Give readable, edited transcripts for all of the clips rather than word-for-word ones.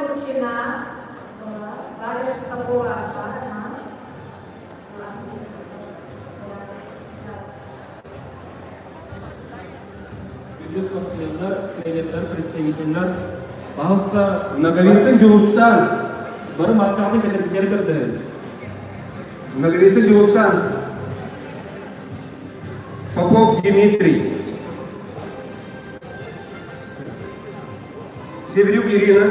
Лукина. Была. Варя Шестакова. Бар. Күндү спортсменнар, тренердэр, представителлэр, пожалуйста, Ноговицын Дьулустан. Бары маскаҕытын кэтэрбитигэр көрдөһөбүт. Ноговицын Дьулустан. Попов Дмитрий. Севрюк Ирина.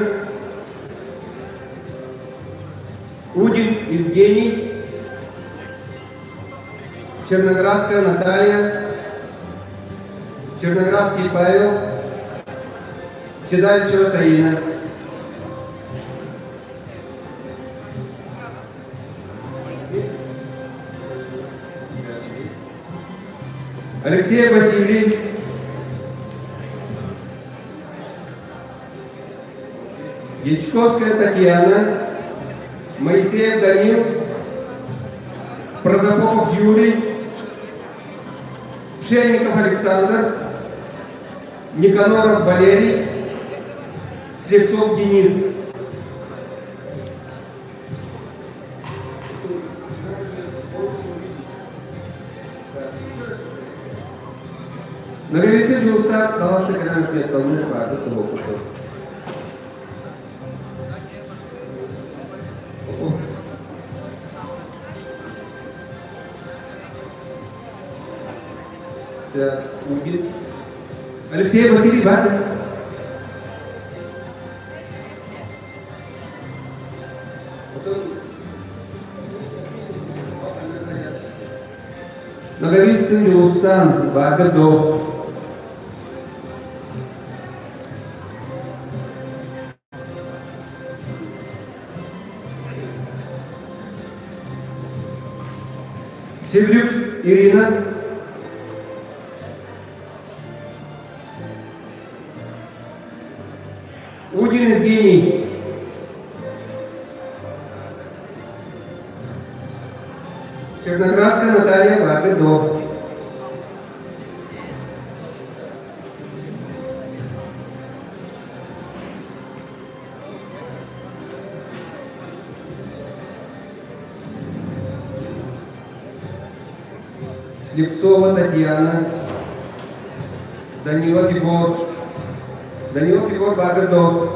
Удин Евгений. Черноградская Наталья. Черноградский Павел. Седальчева Саина. Алексей Василий. Ячковская Татьяна, Моисеев Данил, Протопопов Юрий, Пшенников Александр, Никаноров Валерий, Слепцов Денис. Ноговица Дьулустаах баласы гынан пиатлоны бааты туһуппутун. Алексей Василий баар. Ноговицын Дьулустаан, Баакыр До. Севрюк Ирина. Удин Евгений. Черноградская Наталья Бабидо. Слепцова Татьяна, Данилов Егор, Данилов Егор Багадов.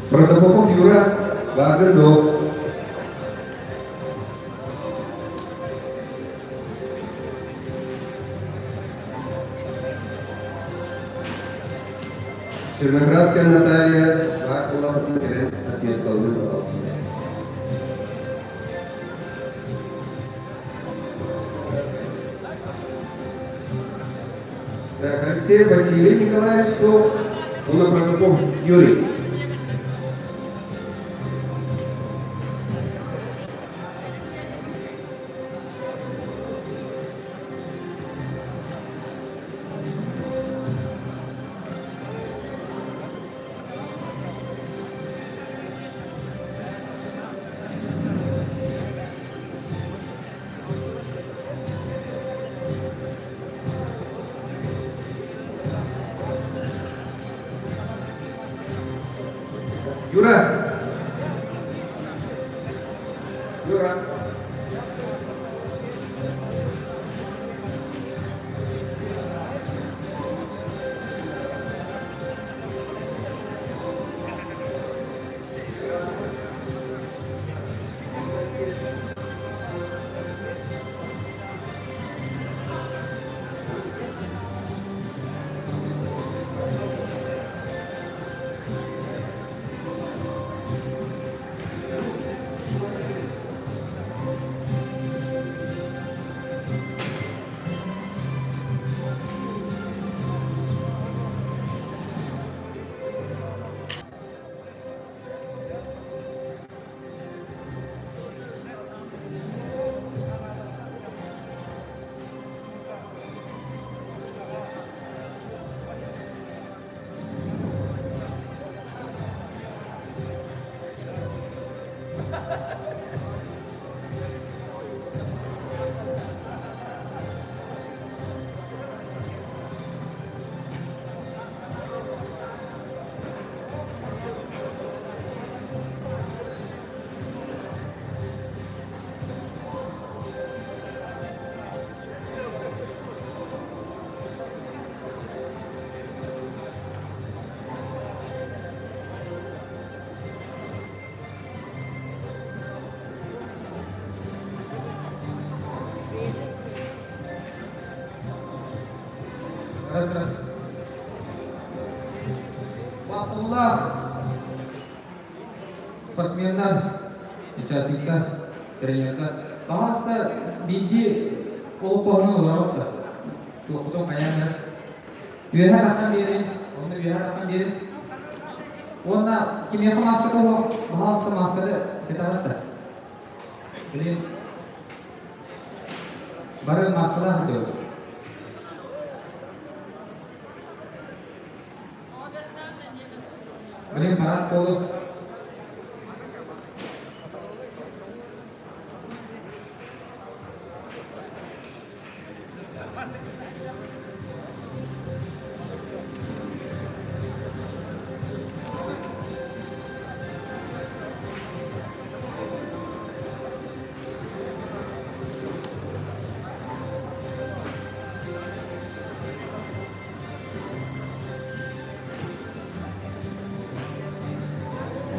Протопопов Юра, бааргын дуо? Черноградская Наталья, баар буоллаххытына кэлэн отметкалыы пожалуйста. Так, Алексей Василий Николаевич Сов, уонна Протопов Юрий. Юра! Юра! Раз, раз. Бахсыллаах спортсменнар, участниктар, тренердар. Пожалуйста, биирдии олоппоһунан олорор да. Туохпутун хайаан да. Үөһэ тахсан биэрин, онно үөһэ тахсан биэрин. Уонна кимиэхэ мааската суох, пожалуйста, маасканы кэтэҕит да. Блин, бары мааскалаах диэбит. Блин, парад буолу.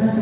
Раз.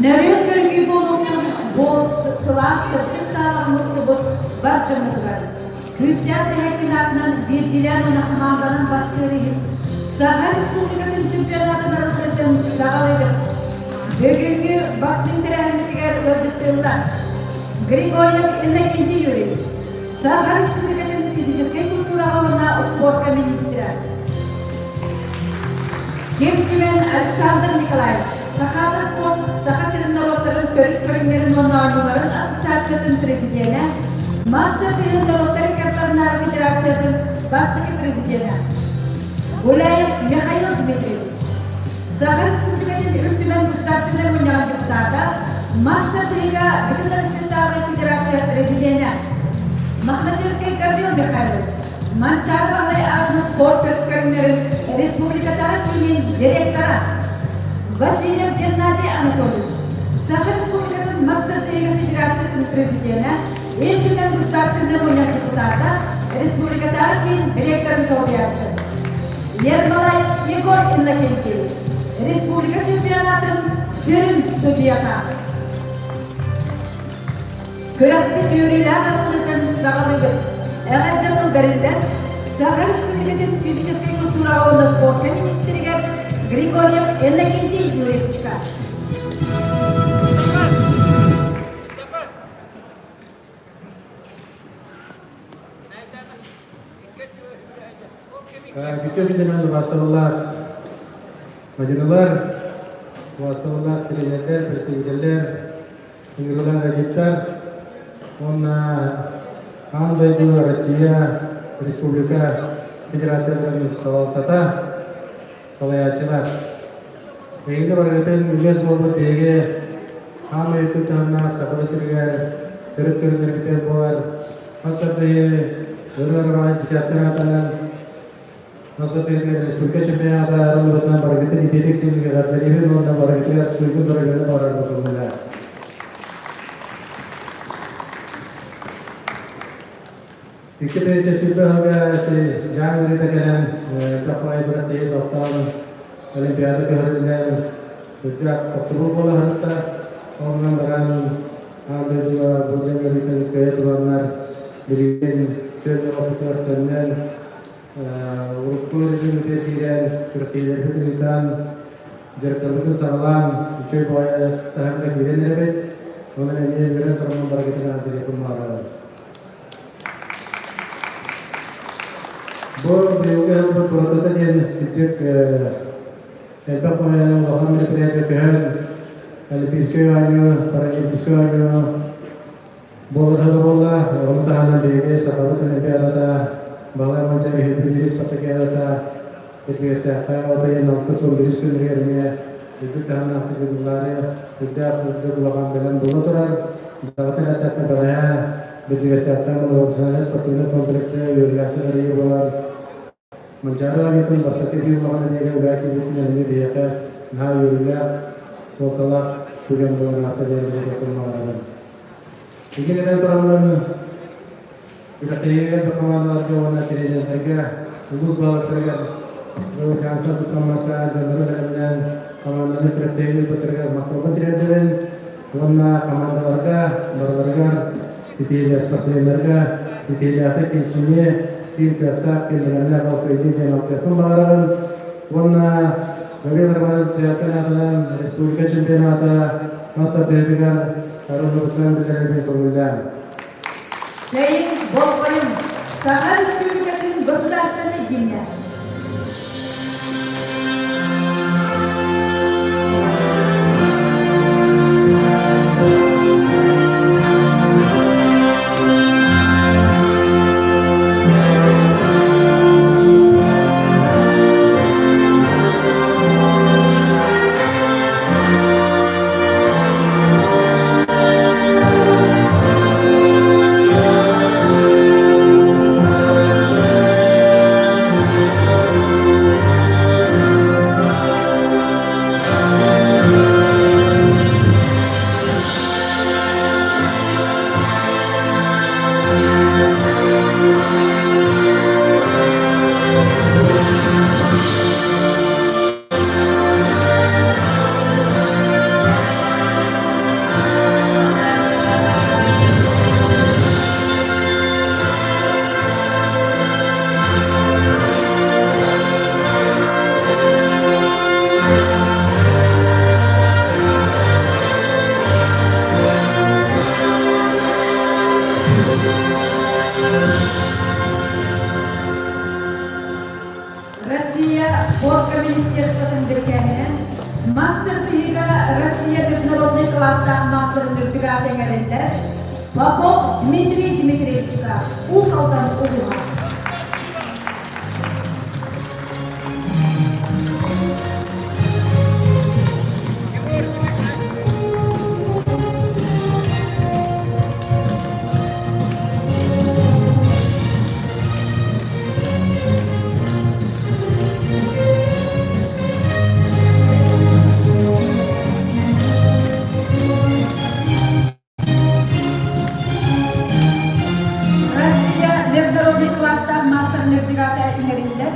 Нөрүөн көргүү буолуохтун бу сылаас сырдык саалаҕа мустубут бар дьоммутугар. Күүстээх дэһэккин аатынан биирдиилээн уонна хамаанданан бастыыр иһин Саха Республикатын чемпионатын арыллыытын саҕалыыбыт. Бүгүҥҥү бастыҥ тэрээһиммитигэр ыалдьыттыыллар Григорьев Иннокентий Юрьевич, Саха Республикатын физическэй культураҕа уонна спорка министрэ. Ким Түмэн Александр Николаевич, Сахаада спорт Саха сирин норуоттарын төрүт көрүҥнэрин уонна оонньууларын ассоциациятын президенэ, мастер тыһын норуоттар иккардыларынааҕы федерациятын бастакы президенэ. Гуляев Михаил Дмитриевич, Саха Республикатын Ил Түмэн Государственнай Мунньаҕын депутата, мастер тыһыга Бүтүн Россиятааҕы федерация президенэ. Мохначевскай Гаврил Михайлович, Манчаары Баһылай аатынан спорт көрүҥнэрин республикатааҕы киинин директора Васильев Геннадий Анатольевич, Саха Республикатын мастер-тренер Федерациятын президенэ, Ил Түмэн Государственнай Мунньах депутата, республикатааҕы киин директорын солбуйааччы Ермолаев Егор Иннокентьевич, республика чемпионатын сүрүн судьуйата. Күрэхпит үөрүүлээх арыллыытын саҕалыыбыт. Эҕэрдэ тыл бэриллэн, Саха Республикатын физическэй культураҕа уонна спорка министригэр Григорьев Иннокентий Юрьевичка. Бүтүн күнүнэн убаастабыллаах мадьынылар, убаастабыллаах тренердэр, представителлэр, ыҥырыылаах ыалдьыттар уонна аан дойду, Россия, республика федерацияларын салалтата, салайааччылар. Эһиги барыгытын үгэс буолбут биһиги аан дойду таһымнаах Саха сиригэр төрүт көрүҥнэрбитигэр буолар хас да ырыа десяттар аатынан хас да республика чемпионата арыллыбытынан барыгытын итиитик силигэ уонна барыгытыгар туйгун дороганы барар бутуллара. Икки тыһыынча сүүрбэ сылга дьаҥ ыарыыта кэлэн, элбэх баҕайы быракыйы тохтоон, Олимпиада көһөрүллэн, үрдээх тохтобул буола сырытта. Ол гынан баран, аан дойдуга бу дьаҥ ыарыытын кыайа тураннар, билигин чөл олохпутугар төннөн, урукку режиммитигэр киирэн, күрэхтэһиилэрбитин ыытан, дьарыктарбытын саҕалаан, үчүгэй баҕайы таһымҥа киирэн эрэбит. Онон эмиэ үөрэн тураммын барыгытын аатырыахпын баҕарабын. Бу быйылгы сылбыт уратыта диэн кырдьык элбэх улахан мероприятие көһөн Олимпийскай оонньуу, Паралимпийскай оонньуу буолар сыла буолла. Ону таһынан биһиги Сахабыт Олимпиадата, Балай Манча Биһиги Спартакиадата Этигэсээххэ от ыйын алтыс уон үһүс күнүгэр эмиэ үрдүк таһымнаахтык ыытыллаары үрдээх үрдүк улахан бэлэм буола турар. Даҕатан эттэххэ, бэҕэһээ Бирдигэсээхтэн Национальнай спортивнай комплекса үөрүүлээхтик арыйыы буолан, Манчаары арыытын бастакы биир улахан эбийиэгэ үлэҕэ киирбитинэн эмиэ биһиэхэ наһаа үөрүүлээх, суолталаах түгэн буолан ааста диэн бэлиэтиэхпин баҕарабын. Игин этэн тураммын, Күрэхтэһиигэ элбэх хамаандаларга уонна тренердэргэ, улуус баһылыктарыгар Ылыкаантан туттаммакка дьоннору бэлэмнээн хамаанданы күрэхтэһиини ыыппыттарыгар махталбын тириэрдэбин уонна хамаандаларга барыларыгар итиилээх спортсменнарга итиилээхтик киирсиини, киин кыахтаах, киин бэлэмнээх алкыйдыы диэн алкыахпын баҕарабын уонна Гаврил Романович чемпионатынан республика чемпионата мас тардыһыытыгар арыллыбытынан биллэрэрбин көҥүллээн. Чэйин, болҕойуҥ! Саха Республикатын государственнай гимнэ! Россия Спорка министерствотын бирикээһинэн мастер тыһыыга Россия международный класстаах маастарын үрдүк аата иҥэриллэр Попов Дмитрий Дмитриевичка Уус Алдан улууһа. Россия международный класстаах маастар нефтегата иҥэриллэр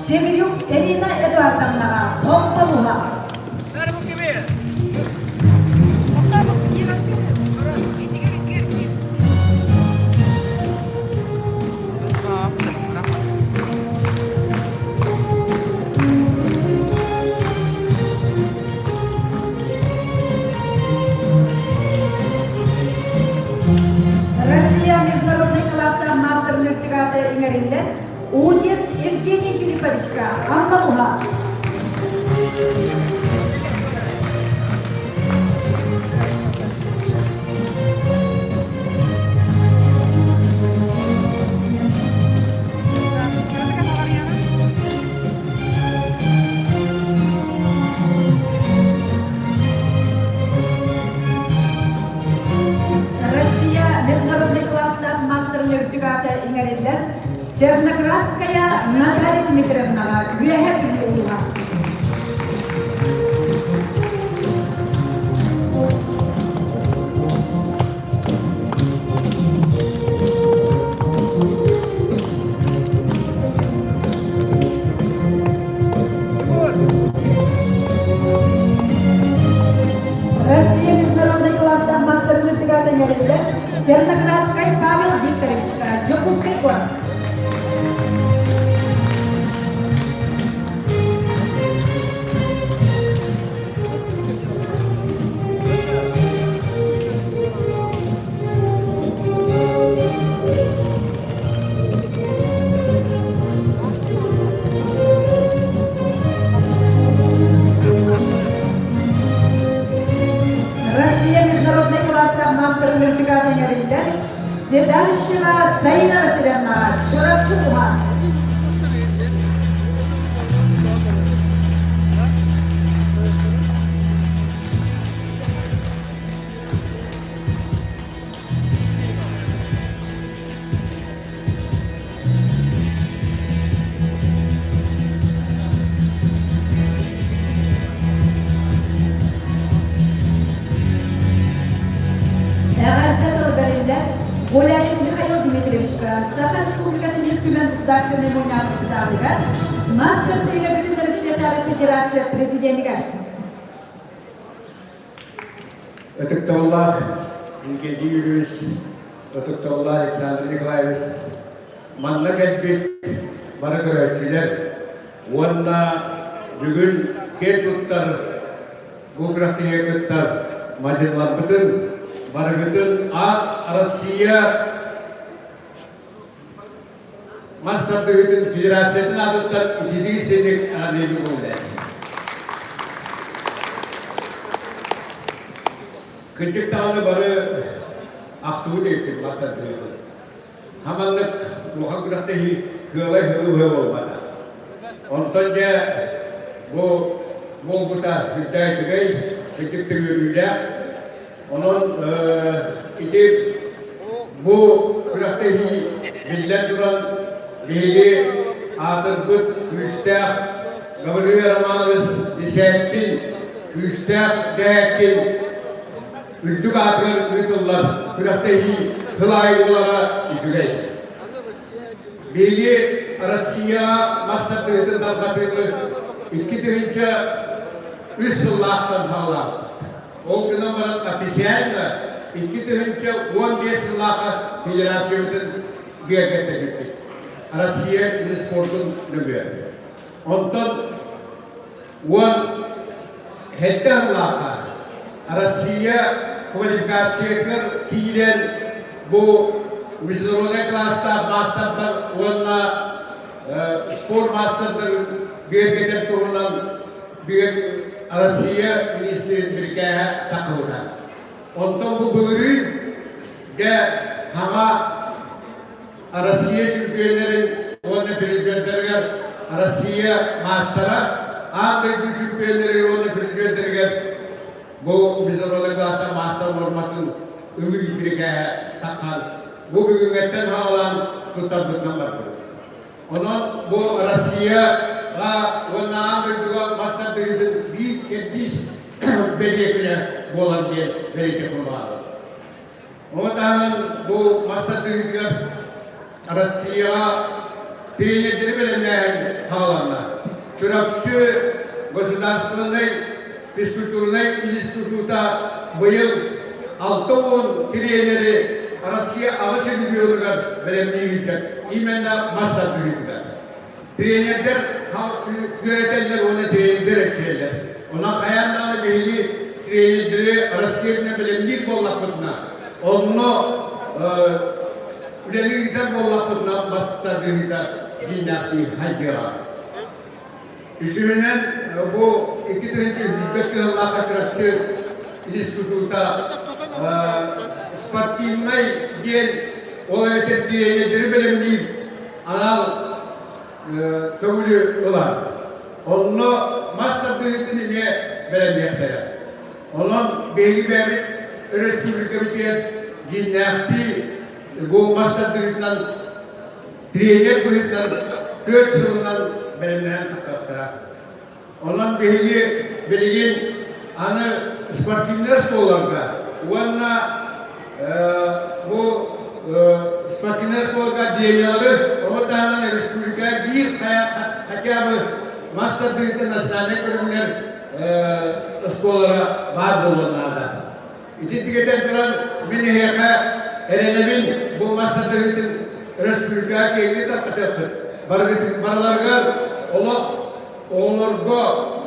Северюк Ирина Эдуардовнаҕа Томтолуһа. Россия международный класстаах мастер нефтегата иҥэриллэр Удин Евгений Филипповичка Аммалуха. Россия международный класстаах маастарын үрдүк аата иҥэриллэр Черноградская Наталья Дмитриевнаҕа Үөһээ Бүлүү улууһа. Россия международный класстаах маастарын үрдүк аата иҥэриллэр Черноградскай Павел Викторовичка Дьокуускай куорат. Россия международный класстаах маастарын үрдүк аата иҥэриллэр Седалищева Саина Васильевна Чурапчы уһа. Эҕэрдэ тыл бэриллэр Гуляев Михаил Дмитриевичка Саха Республикатын Ил Түмэн Государственнай Мунньаҕын депутатыгар, мастер тыыга Бүтүн Россиятааҕы Федерация президенигэр. Ытыктабыллаах Инкельдий Юрьевич, ытыктабыллаах Александр Николаевич, манна кэлбит бары көрөөччүлэр уонна бүгүн киэн туттар бу күрэхтэһиигэ кыттар мадьыныларбытын барыгытын аат Россия мас тардыһыытын федерациятын аатыттан итинник синник аныыбын үлэ. Кырдьык даҕаны бары ахтыбыт эбиппит мас тардыһыытын. Хаманнык улахан күрэхтэһии кыалай һылы буолбата. Онтон дьэ бу буолбута сүрдээх үчүгэй, кырдьык үөрүүлээх. Онон ити бу күрэхтэһии биллэн туран биһиги аатырбыт күүстээх Гаврил Романович Десяткин күүстээх дэһээккин үрдүк аатыгар ыытыллар күрэхтэһии тыл аайы буолара үчүгэй. Биһиги Россияҕа мас тардыһыытын тарҕатыыны 2003 сыллаахтан саҕалаабыт. Ол гынан баран официально 2015 сыллаахха федерациябытын бигэргэттэрбиппит. Россия спордун нөҥүө. Онтон 17 сыллаахха Россия квалификациятыгар киирэн бу международный класстаах маастардар уонна спорт маастардарын бигэргэтэр туһунан Россия министрин бирикээһэ тахсыбыта. Онтон бу былырыын дьэ хаҥа Россия чөмпүйүөннэрин уонна призердэригэр Россия маастара, аан дойду чөмпүйүөннэригэр уонна призердэригэр бу международный класса маастар нуорматын ылыы бирикээһэ таххан, бу бүгүҥҥэттэн саҕалаан туттарбытынан барбыт. Онон бу Россияҕа уонна аан дойдуга мас тардыһыытын биир кэрдиис бэлиэ күнэ буолар диэн бэлиэтиэхпин баҕарабын. Ону таһынан бу мас тардыһыытыгар Россияҕа тренердэри бэлэмнээһин саҕаланна. Чурапчы государственнай физкультурнай института быйыл 60 тренери Россия аҕыс регионугар бэлэмнии сылдьар именно мас тардыһыытыгар. Тренердэр үөрэтэллэр уонна тренердэр эрчийэллэр. Онон хайаан даҕаны биһиги тренердэри Россияны бэлэмниир буоллахпытына, онно үлэни ыытар буоллахпытына мас тардыһыыта дьиҥнээхтии хайдыаҕа. Үсүһүнэн, бу 2001 сыллаахха Чурапчы института спортивнай диэн ол эбэтэр тренердэри бэлэмниир анал көҥүлү ылар. Онно мас тардыһыытын эмиэ бэлэмниэхтэрэ. Онон биһиги бэйэбит өрөспүүбүлүкэбитигэр дьиҥнээхтии бу мас тардыһыытынан тренер быһыытынан 4 сылынан бэлэмнээн тахсыахтара. Онон биһиги билигин аны спортивнай оскуолаларга уонна бу спортивнай оскуолаларга отделениелары, ону таһынан республика биир хотя бы мас тардыһыыта национальнай көрүҥнэр оскуолалара баар буолуон наада. Ити тигэтэн туран мин эһиэхэ эрэнэбин, бу мас тардыһыытын республикаҕа киэҥник тарҕатыаххыт. Барыларыгар олох оҕолорго,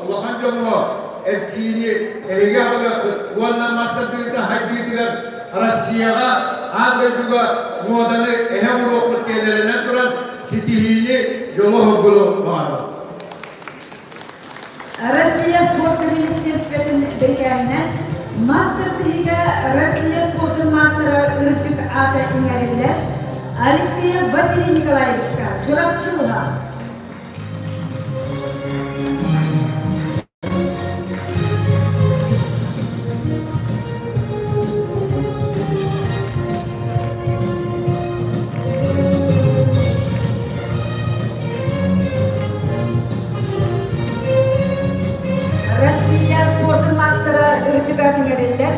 улахан дьоҥҥо эрчийиини эһиги аҕалыаххыт уонна мас тардыһыыта хайдыытыгар Россияҕа, аан дойдуга муоданы эһэ оҥоруохпут диэн эрэнэн туран ситиһиини, дьолу-соргуну баҕарабын. Россия спорт министерствотын бирикээһинэн мастер тиһигэ Россия спордун маастара үрдүк аата иҥэриллэр Алексеев Василий Николаевичка Чурапчы улууһа. Россия спордун маастара үрдүк аатын иҥэриллэр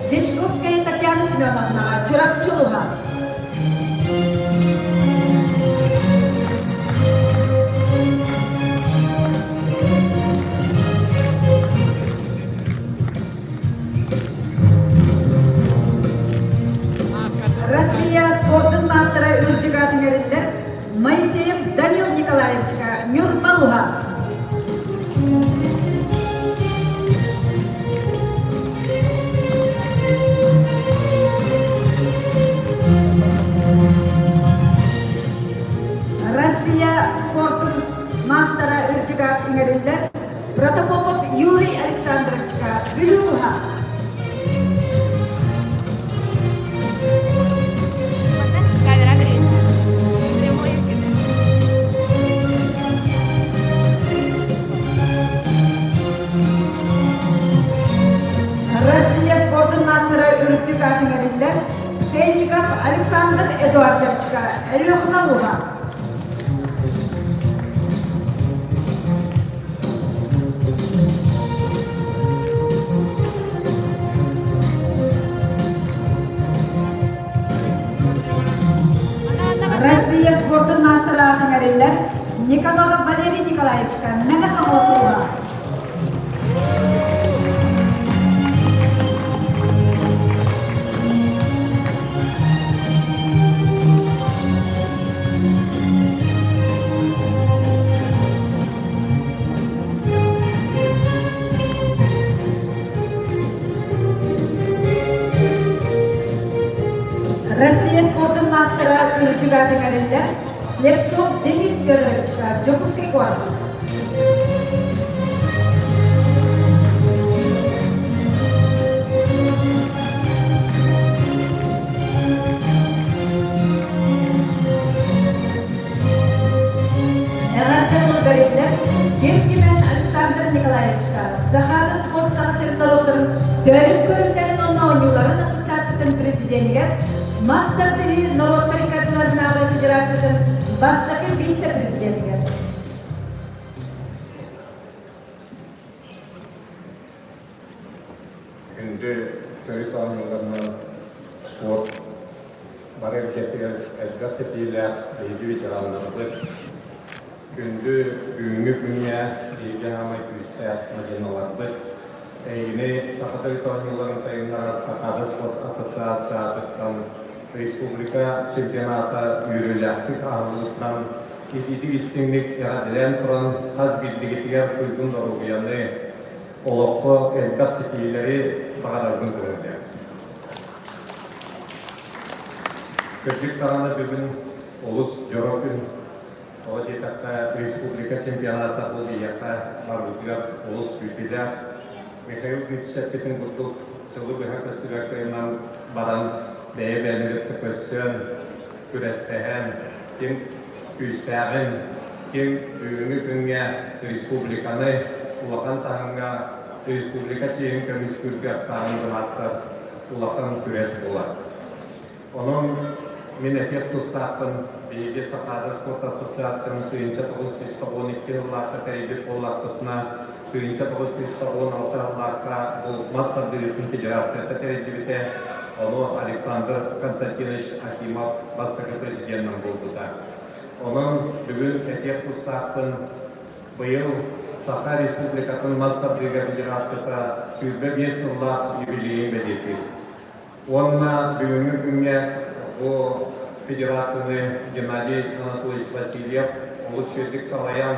Дьячковская Татьяна Семеновнаҕа Чурапчы улууһа. Россия спордун маастара үрдүк аатын иҥэриллэр Моисеев Данил Николаевичка Ньурба улууһа. Россия спортун маастара үрдүк аат иҥэриллэр Протопопов Юрий Александровичка Бүлүү улууһа. Камера греет. Прямой эфир. Россия спордун маастара үрдүк аат иҥэриллэр Пшенников Александр Эдуардовичка Өлүөхүмэ улууһа. Россия спордун маастара аатын иҥэриллэр Никаноров Валерий Николаевичка Мэҥэ Хаҥалас улууһа. Россия спордун маастара үрдүк аатын иҥэриллэр Слепцов Денис Федоровичка Дьокуускай куорат. Николаевичка, Сахаада спорт Саха сирин норуоттарын төрүт көрүҥнэрин уонна оонньууларын ассоциациятын президенигэр, мас тардыһыы норуоттар иккардыларынааҕы федерациятын бастакы вице-президенигэр. Күндү төрүт оонньууларынан спорт бары эйгэтигэр элбэх ситиилээх биһиги ветераннарбыт. Күндү бүгүҥҥү күҥҥэ биһиги саамай күүстээх мадьыналарбыт. Эйигини Саха төрүт оонньууларын сайыннарар Сахаада спорт ассоциация аатыттан республика чемпионата үөрүүлээхтик аһыллыбытынан итиитик истиҥник эҕэрдэлээн туран хас биирдигитигэр туйгун доруобуйаны, олоххо элбэх ситиһиилэри баҕарарбын көрөргө. Кырдьык даҕаны бүгүн олус дьоро күн. Тоҕо диэтэххэ, республика чемпионата бу биһиэхэ барбытыгар олус күүтүүлээх. Михаил Дмитриевич эппитин курдук, сылы быһа көстүбэккэ баран бэйэ-бэйэни кытта көрсөн, күрэстэһэн, ким күүстээҕин, ким бүгүҥҥү күҥҥэ республиканы улахан таһымҥа республика чиэһин көмүскүүр кыахтааҕын быһаарсар улахан күрэс буолар. Онон мин этиэх тустаахпын, биһиги Сахаада спорт ассоциацияны 1992 сыллаахха тэрийбит буоллахпытына, 1996 сыллаахха бу мас тардыһыытын федерацията тэриллибитэ, ону Александр Константинович Акимов бастакы президенынан буолбута. Онон бүгүн этиэх тустаахпын, быйыл Саха Республикатын мас тардыыга федерацията 25 сыллаах юбилейын бэлиэтиир. Уонна бүгүҥҥү күҥҥэ бу федерацияны Геннадий Анатольевич Васильев олус үчүгэйдик салайан,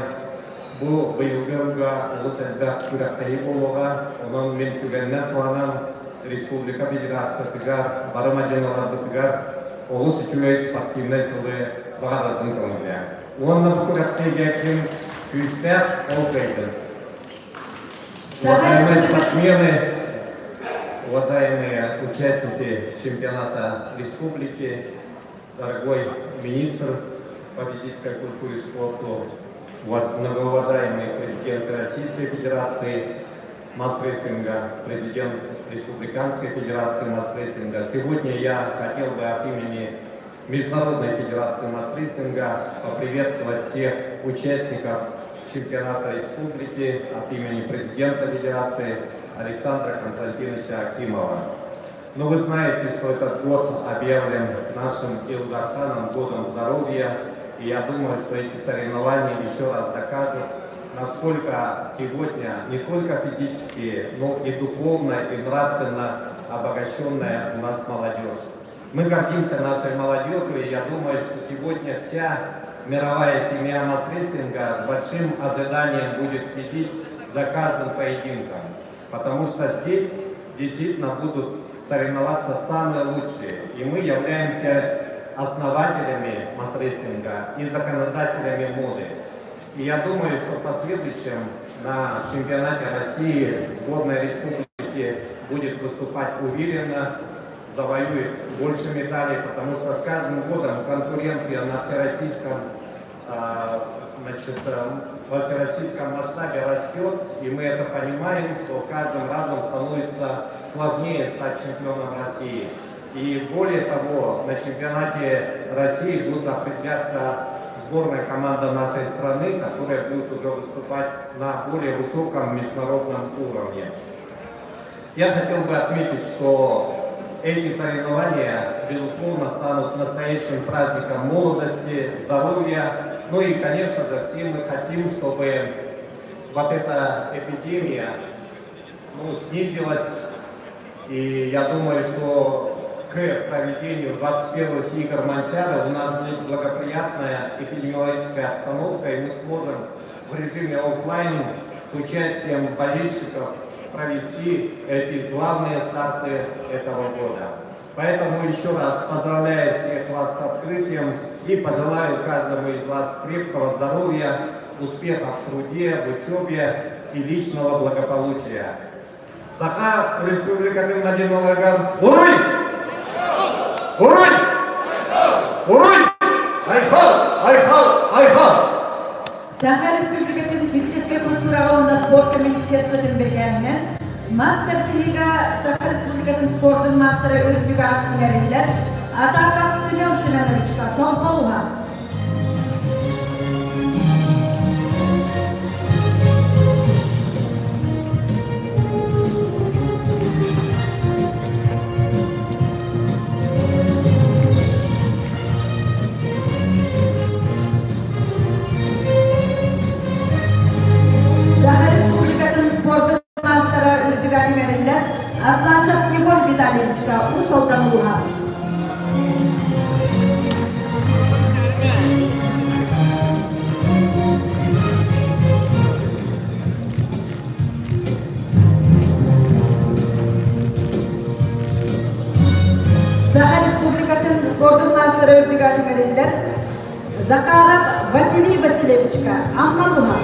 бу быйылгы ылга олус элбэх күрэхтэһии буолуоҕа. Онон мин түгэнинэн туһанан республика федерациятыгар, бары мадьыналарбытыгар олус үчүгэй спортивнай сылы баҕарарбын көҥүллээн. Уонна бу күрэхтэһиигэ ким күүстээх, ол кыайдын. Уважаемые спортсмены, уважаемые участники чемпионата республики, дорогой министр по физической культуре и спорту, многоуважаемый президент Российской Федерации мас-рестлинга, президент Республиканской Федерации мас-рестлинга. Сегодня я хотел бы от имени Международной Федерации мас-рестлинга поприветствовать всех участников чемпионата республики от имени президента Федерации Александра Константиновича Акимова. Но вы знаете, что этот год объявлен нашим Илдарханом годом здоровья, и я думаю, что эти соревнования еще раз докажут, насколько сегодня не только физически, но и духовно и нравственно обогащенная у нас молодежь. Мы гордимся нашей молодежью, и я думаю, что сегодня вся мировая семья мас-рестлинга с большим ожиданием будет следить за каждым поединком. Потому что здесь действительно будут соревноваться самые лучшие. И мы являемся основателями мас-рестлинга и законодателями моды. И я думаю, что в последующем на чемпионате России сборная республики будет выступать уверенно, завоюет больше медалей, потому что с каждым годом конкуренция на всероссийском, значит, во всероссийском масштабе растет, и мы это понимаем, что каждым разом становится сложнее стать чемпионом России. И более того, на чемпионате России будут определяться сборная команда нашей страны, которая будет уже выступать на более высоком международном уровне. Я хотел бы отметить, что эти соревнования, безусловно, станут настоящим праздником молодости, здоровья. Ну и, конечно же, все мы хотим, чтобы вот эта эпидемия ну, снизилась. И я думаю, что к проведению 21-х игр Манчары у нас будет благоприятная эпидемиологическая обстановка, и мы сможем в режиме офлайн с участием болельщиков провести эти главные старты этого года. Поэтому еще раз поздравляю всех вас с открытием и пожелаю каждому из вас крепкого здоровья, успехов в труде, в учебе и личного благополучия. Саха Республикатын мадьыналарыгар Уруй! Уруй! Уруй! Айхал! Айхал! Айхал! Саха Республикатын физическэй культураҕа уонна спортка министерствотын. министерствотын бирикээһинэн мас тардыһыыга Саха Республикатын спордун маастара үрдүк аат иҥэриллэр Атаков Семен Семеновичка Томполуһа. Саха Республикатын спордун маастара үрдүк иҥэриллэр Атласов Егор Витальевичка Уус Алдан улууһа. Саха Республикатын спордун маастара үрдүк иҥэриллэр Захаров Василий Васильевичка Амма улууһа.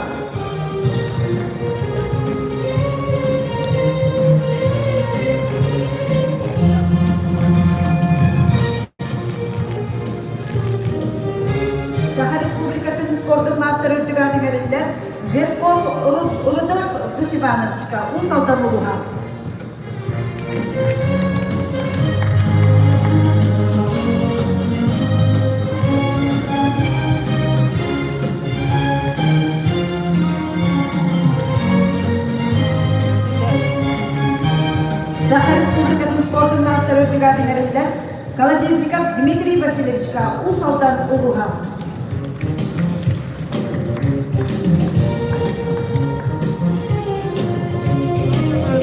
Саха Республикатын спордун маастара үрдүк иҥэриллэр Жирков Рудольф Дус Ивановичка Уус Алдан улууһа. Саха Республикатын спордун маастара үрдүк иҥэриллэр Колодезников Дмитрий Васильевичка Уус Алдан улууһа.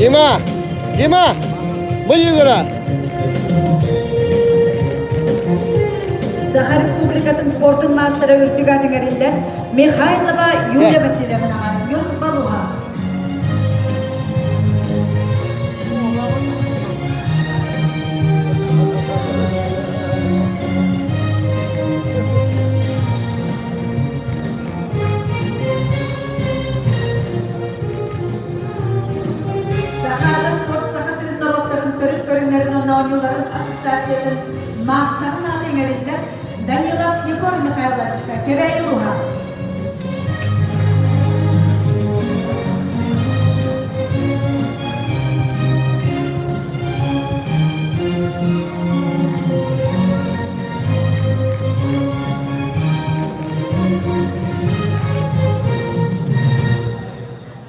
Дима! Дима! Быйыгыра! Саха Республикатын спортун маастара үрдүк иҥэриллэр Михайлова Юлия Васильевнаҕа Ньурбалуха. Сахаада спорт Саха сирин норуоттарын төрүт көрүҥнэрин уонна оонньууларын ассоциациятын маастарын аата иҥэриллэр Данилов Егор Михайловичка Кэбээйи улууһа.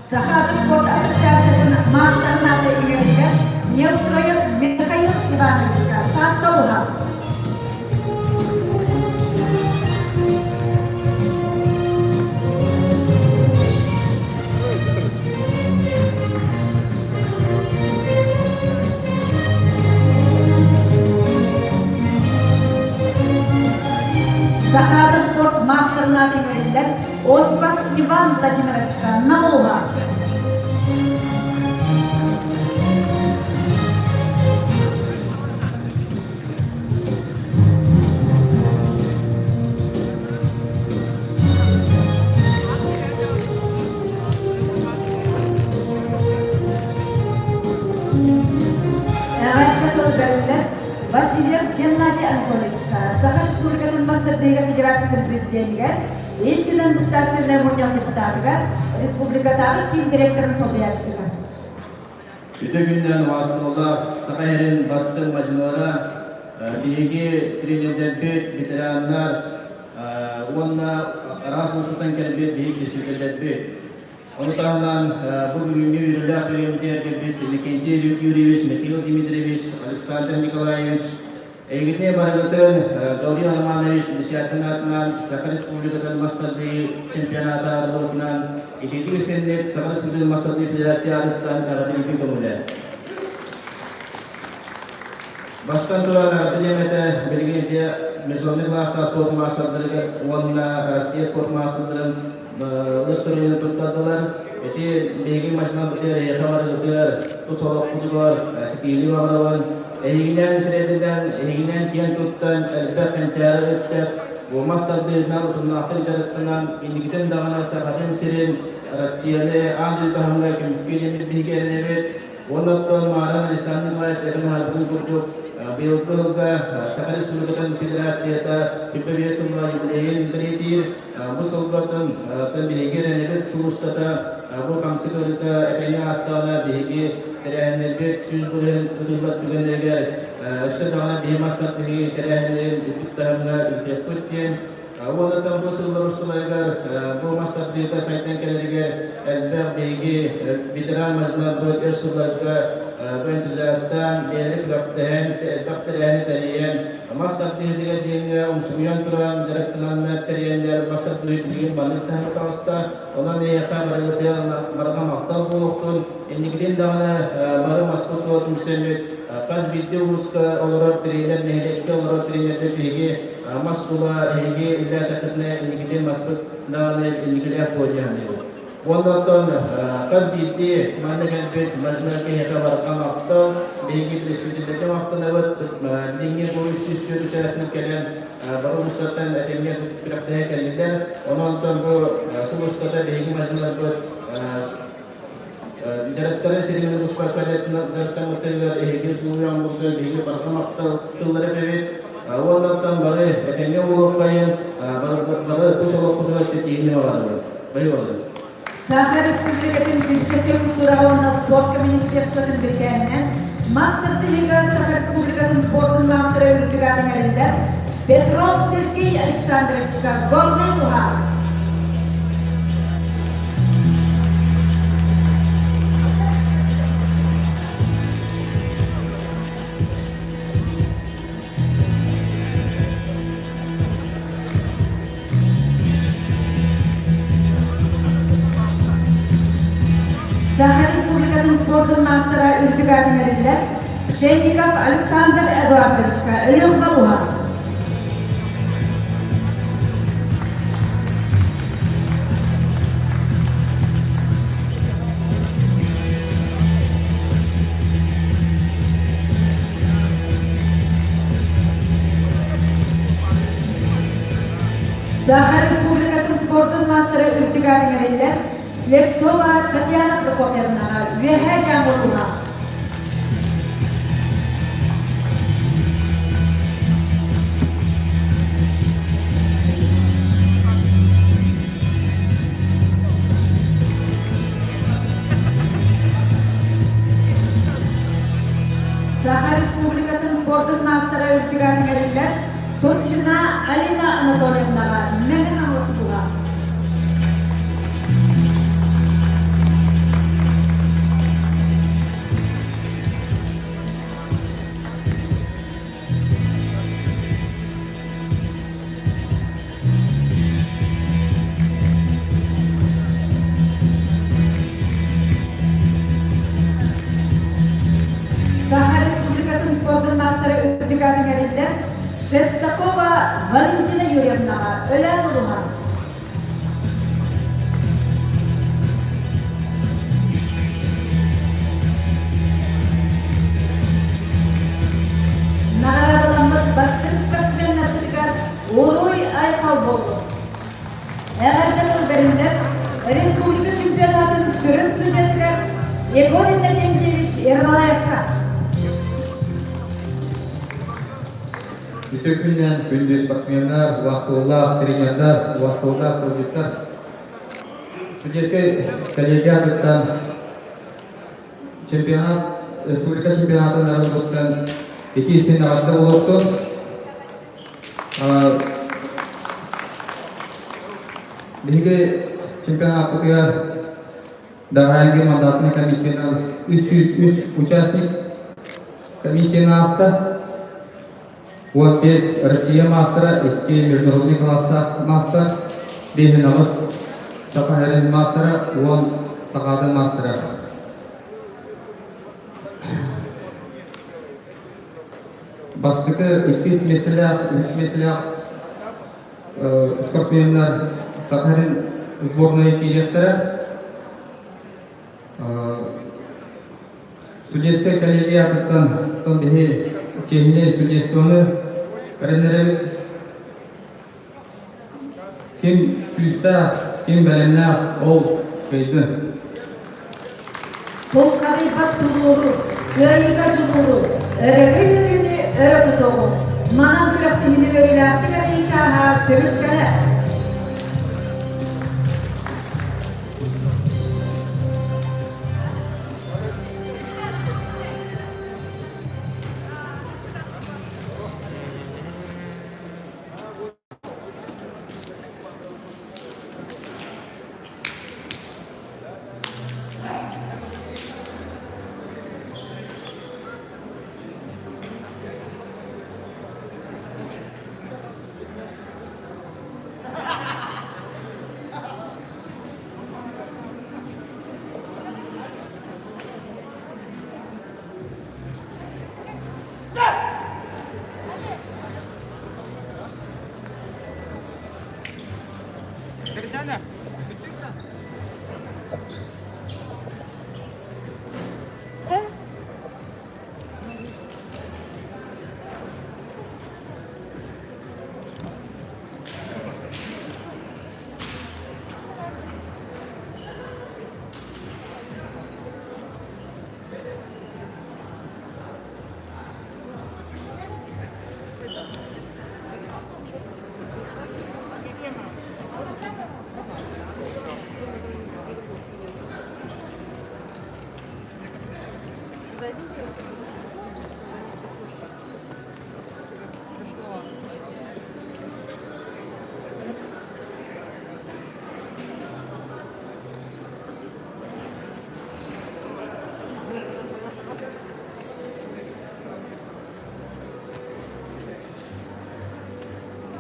Саха спорт ассоциациятын маастарын аата иҥэриллэр Неустроев Михаил Ивановичка Таатта улууһа. Сахаада спорт маастарын аата иҥэриллэр Осипов Иван Владимировичка Нам улууһа. Эҕэрдэ тыл бэриллэр Васильев Геннадий Анатольевичка, Саха Республикатын Мастер-Лига Федерациятын президенигэр, Ил Түмэн Государственнай Мунньах депутатыгар, республикатааҕы киин директорын солбуйааччытыгар. Үтө күннэн убаастабыллаах Саха сирин бастыҥ мадьыналара, биһиги тренердэрбит, ветераннар уонна араас улуустартан кэлбит биһиги дисциплинэлэрбит. Ону таһынан бу бүгүҥҥү үөрүүлээх түгэммитигэр кэлбит Иннокентий Юрьевич, Михаил Дмитриевич, Александр Николаевич, Эйигини барыгытын Гаврил Романович Десяткин аатынан Саха Республикатын мас тардыы чемпионата арыллыбытынан итиитик истинник Саха Республикатын мас тардыы федерациятыттан эҕэрдэлиибин көҥүлэ. Бастан туран эҕэрдэлиэм этэ билигин ити международный класстаах спорт маастардарыгар уонна Россия спорт маастардарын ылыс туттардылар. Ити биһиги машинабытыгар эйиэхэ барыгытыгар тус олохпутугар ситиһиини баҕарабын. Эһигинэн сирэйдэнэн, эһигинэн киэн туттан, элбэх кэнчээри ыччат буомас тардыытынан утумнаахтык дьарыктанан, инникитин даҕаны Сахатын сирин, Россияны аан дойду таһымыгар көмүскүө диэммит биһиги эрэнэбит. Уонна оттон Мааран Александр Николаевич этэн аһарбытын курдук, Быйылгы сылга Саха Республикатын Федерацията 45 сыллаах юбилейын бэлиэтиир. Бу сылгатын биһиги эрэнэбит сыл устата бу хамсык ыарыыта этэҥҥэ аастаҕына биһиги тэрээһиннэрбит 100% ытыллар түгэннэригэр өссө даҕаны биһи мас тардыһыы тэрээһиннэрин үрдүк таһымҥа ыытыахпыт диэн Уонна бу сыллар усталарыгар бу мас тардыыта сайдан кэлэригэр элбэх биһиги ветеран мадьынарбыт өр сылларга бу энтузиастаан, бэйэлэри күрэхтэһэн, элбэх тэрээһини тэрийэн, мас тардыһыытыгар диэҥҥэ умсугуйан туран дьарыктананнар тэрийэннэр мас тардыһыы билигин маннык таһымы таҕыста. Онон эйиэхэ барыгытыгар барҕа махтал буолуохтун. Инникитин даҕаны бары маска тула түмсэммит хас биирдии улууска олорор тренер, нэһилиэккэ олорор тренердэр биһиги Мас тула эһиги үлэлээтэххитинэ инникитин маспыт даҕаны инникилээх буо диэн диэбит. Уонна оттон хас биирдии манна кэлбит мажнар киһиэхэ барҕа махтал, биһиги представительдэргэ махтанабыт. Билиҥҥи бу 304 участник кэлэн бары улуустартан этэҥҥэ күрэхтэһэ кэллилэр. Онон оттон бу сыл устата биһиги мажналарбыт дьарыктарын сиринэн быспакка дьарыктаммыттарыгар эһиги суруйан биһиги барҕа махтал тыллары этэбит. Уоннаттан бары этэҥҥэ буолуоххайын, бары тус олоххутугар ситиһиини баҕарабын. Баһыыбалын. Саха Республикатын физическэй культураҕа уонна спортка министерствотын бирикээһинэн мас тардыһыыга Саха Республикатын спордун маастара үрдүк аатын эриллэр Петров Сергей Александровичка Горнай уһаат. Саха Республикатын спордун маастара үрдүк аатын эриллэр Пшенников Александр Эдуардовичка Өлөх Балуһа. Саха Республикатын спордун маастара үрдүк аатын эриллэр Слепцова Татьяна Прокопьевнаҕа Үөһээ Дьааҥы улууһа. Саха Республикатын спордун маастара үрдүк аатын эриллэр Турчина Алина Анатольевнаҕа Мэҥэ Хаҥалас улууһа. Саха Республикатын спордун маастара үрдүк аатын эриллэр Шестакова Валентина Юрьевнаҕа Өлөөн улууһа. Наҕараадаламмыт бастыҥ спортсменнарбытыгар уруй-айхал буоллун! Эҕэрдэ тыл бэриллэр республика чемпионатын сүрүн судьятыгар Егор Иннокентьевич Ермолаевка. Үтүө күнүнэн күндү спортсменнар, убаастабыллаах тренердар, убаастабыллаах тылдьыттар. Судейскай коллегия аатыттан чемпионат, республика чемпионатын арыллыбыттан ити истин эҕэрдэ буолуохтун. Биһиги чемпионаппытыгар Дарайги мандатный комиссиянан 303 участник комиссияны ааста. 15 Россия маастара, 2 международный класстаах маастар, 5 Саха сирин маастара, 10 Сахаатын маастара. Бастакы иккис миэстэлээх, үһүс миэстэлээх спортсменнар Саха сирин сборнай киириэхтэрэ. Судейскай коллегия аатыттан биһи чиэһинэй судействоны эрэннэрэбит. Ким күүстээх, ким бэлэмнээх, ол кыайдын. Тулхадыйбат тулууру, кыайыыга дьулууру, өрөгөй үөрүүнү. өрө тутуоҕуҥ. Манан күрэхтэһиини үөрүүлээхтик арыйыы чааһа түмүктэнэр.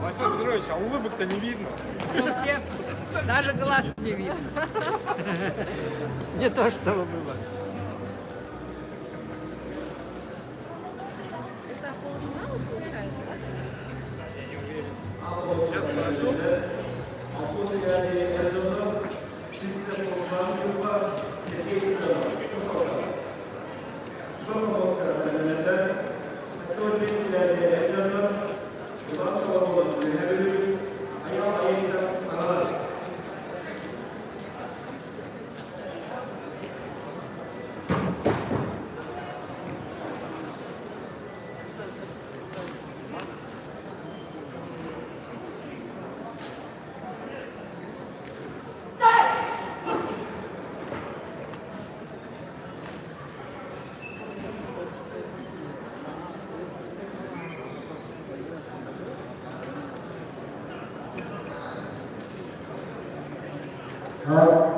Владислав Петрович, а улыбок-то не видно. Совсем. Даже глаз не видно. Не то, что было. Это полуфинал получается, да? Я не уверен. Сейчас спрошу.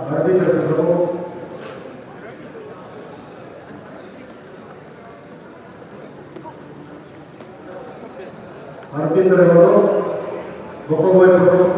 Арбитр Петров. Арбитр Иванов. Боковой протокол.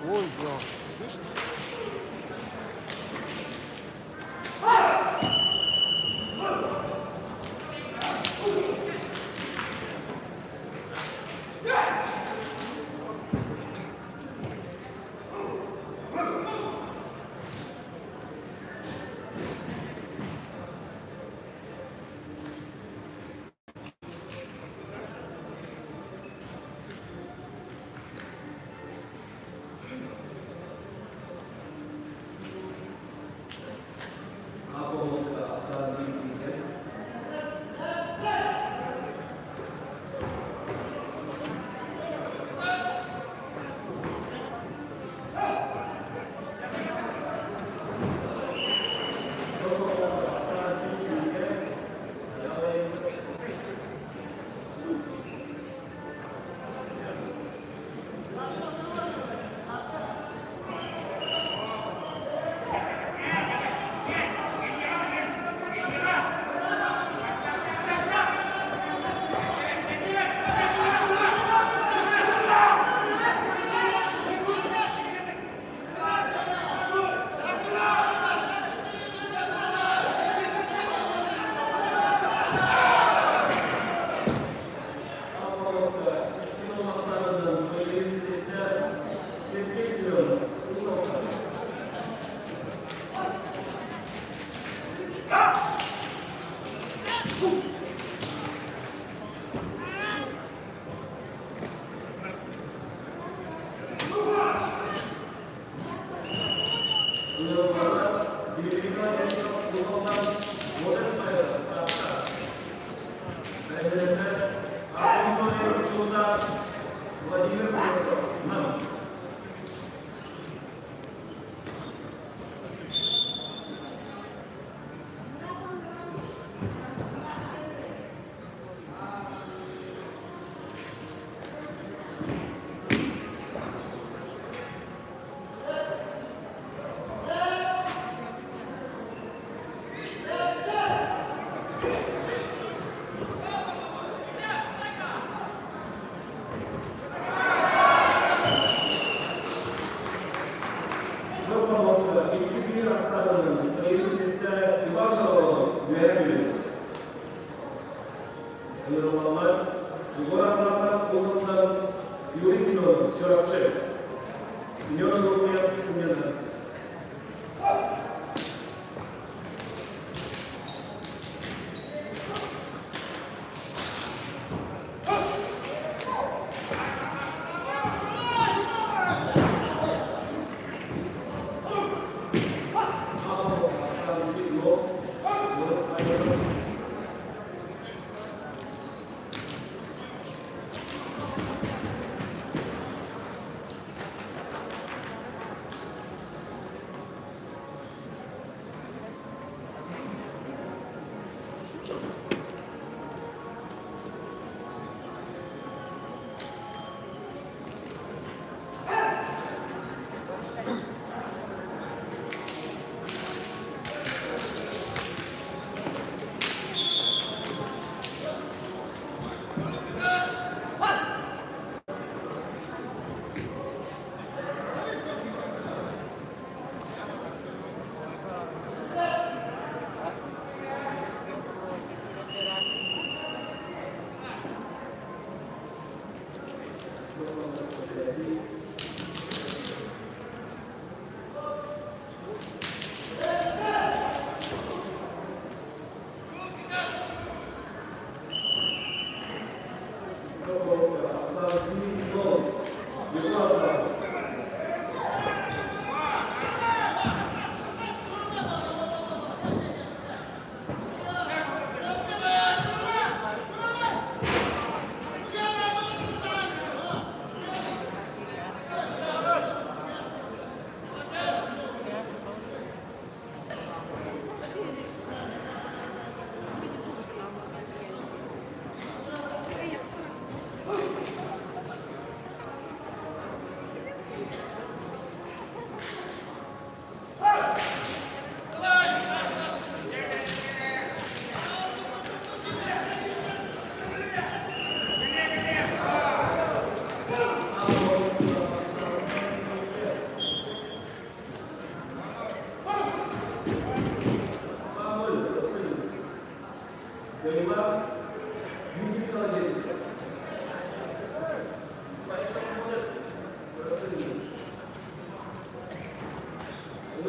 Ой, бля, слышно?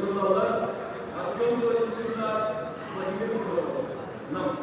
Ыҥырыллаллар Артем Владимирович Владимир Петрович Нам.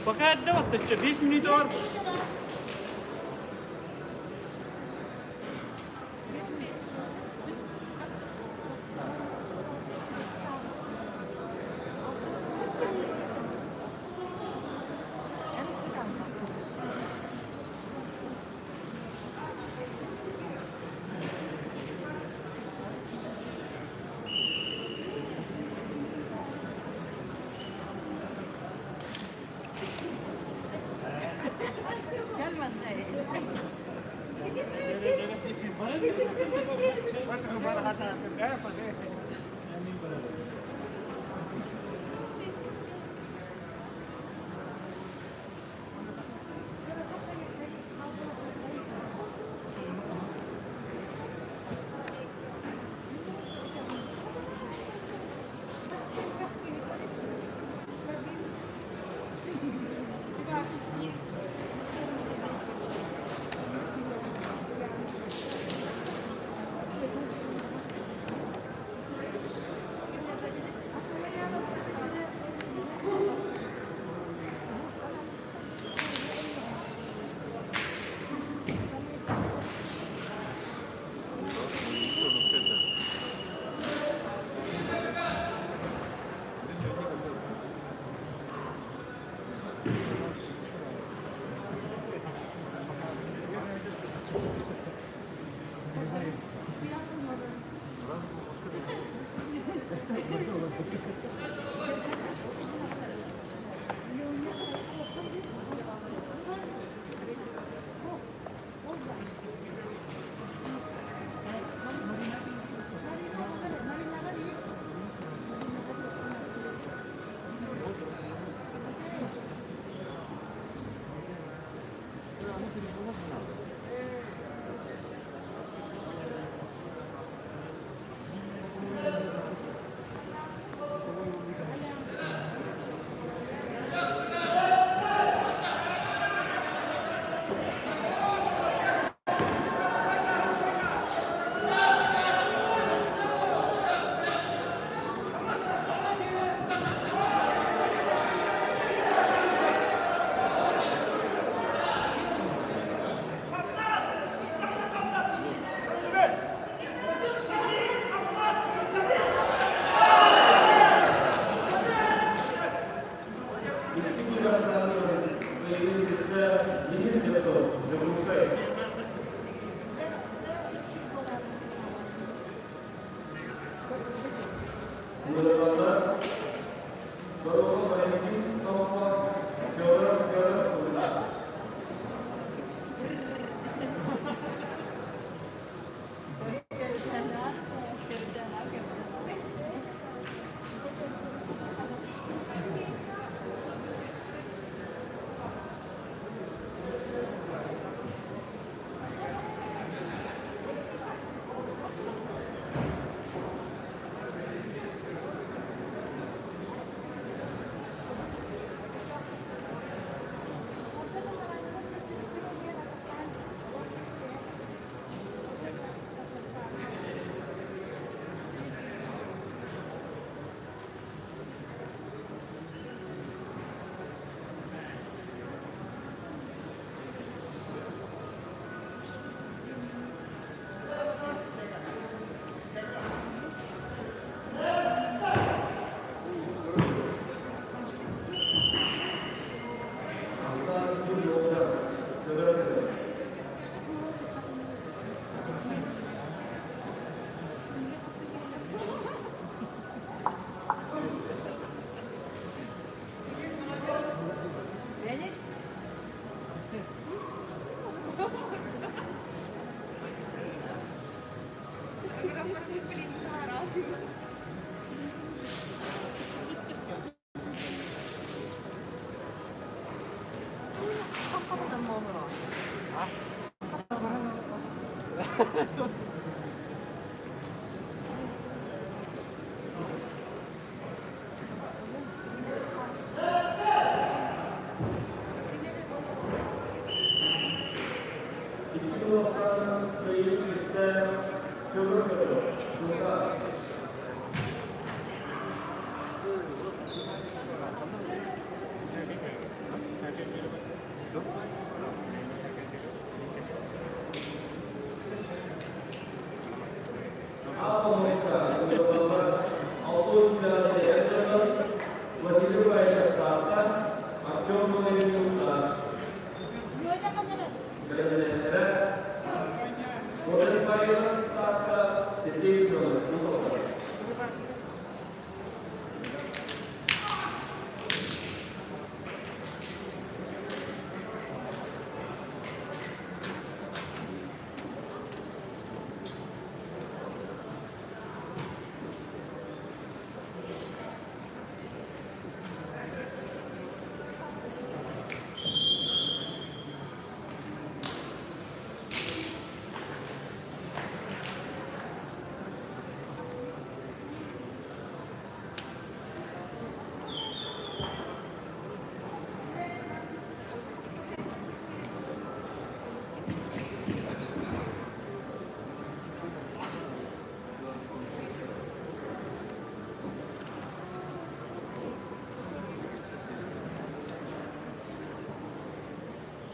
Пока отдавать-то что, 5 минут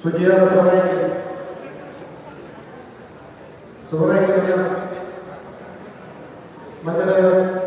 Судья Саврайкин. Саврайкин Мадагайов.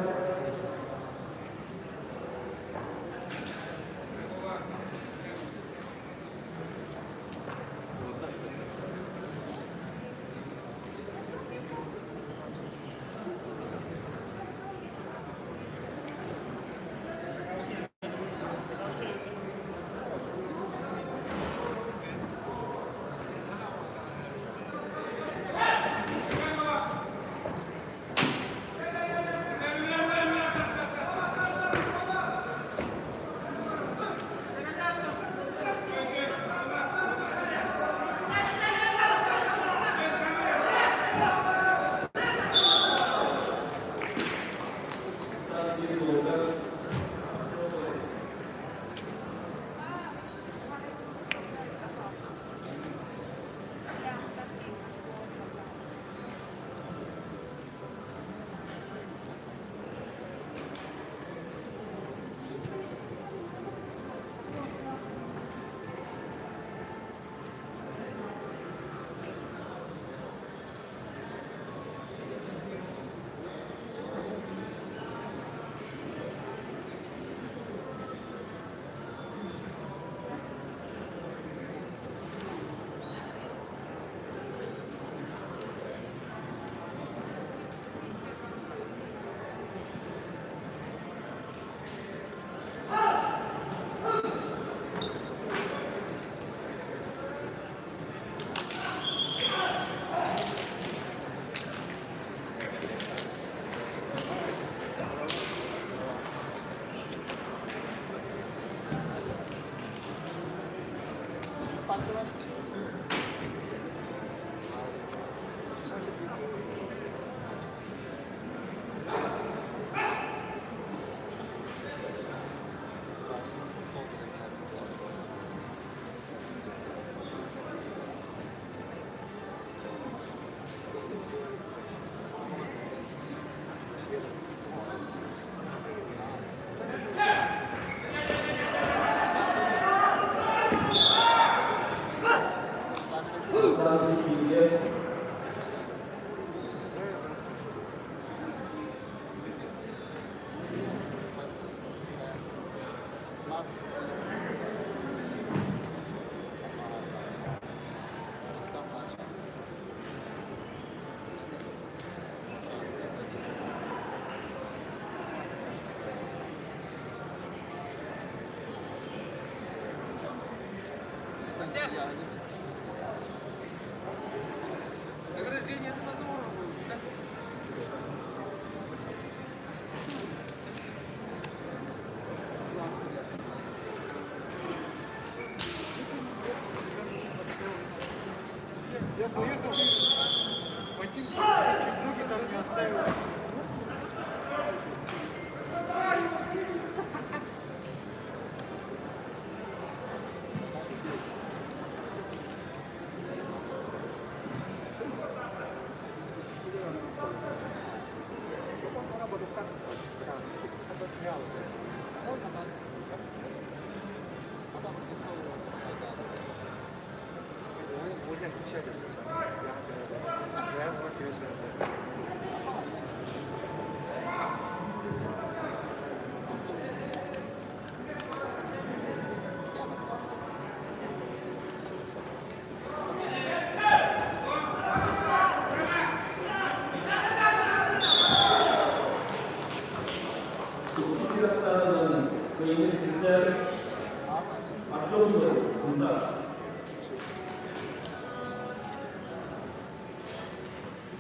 Артем Сидоров, Сунтар.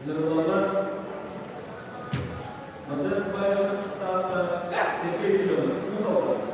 Нырылалар Модест Баишев, Таатта, Сергей Семенов, Уус Алдан.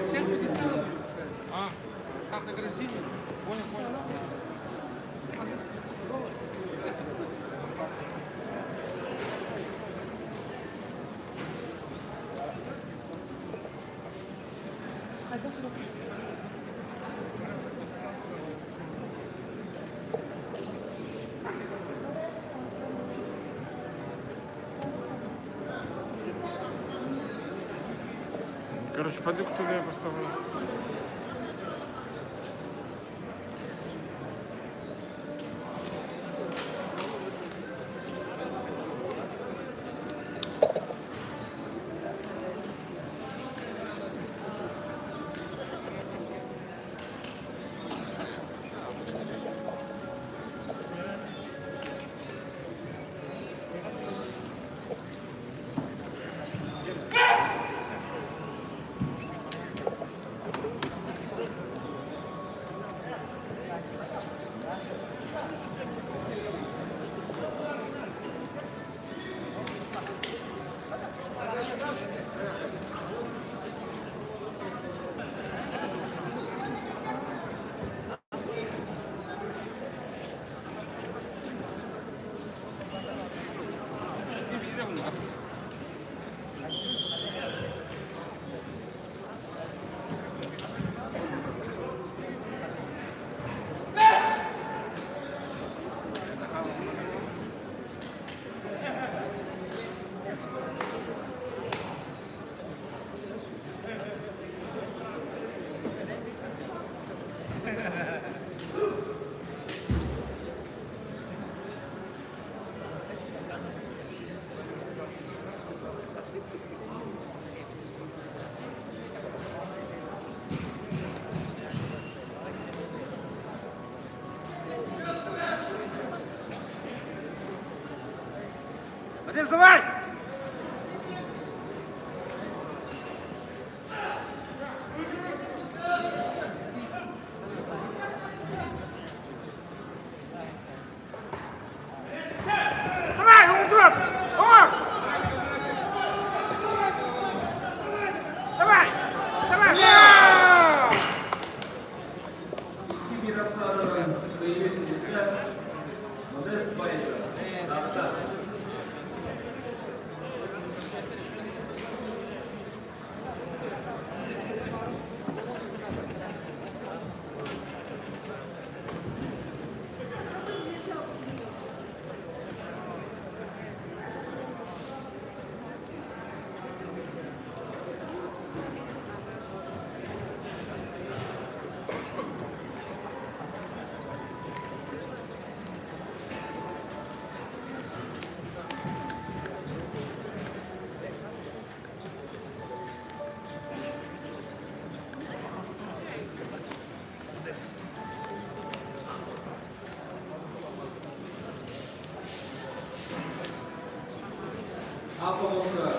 Сейчас пьедестал будет, кстати. А, старт награждение? Понял, понял. Короче, пойду к я поставлю. Отец, давай! Давай, уйдет! О! Давай! Давай! Киберасадова, 85, Модест Байша, Ахта. Апомоска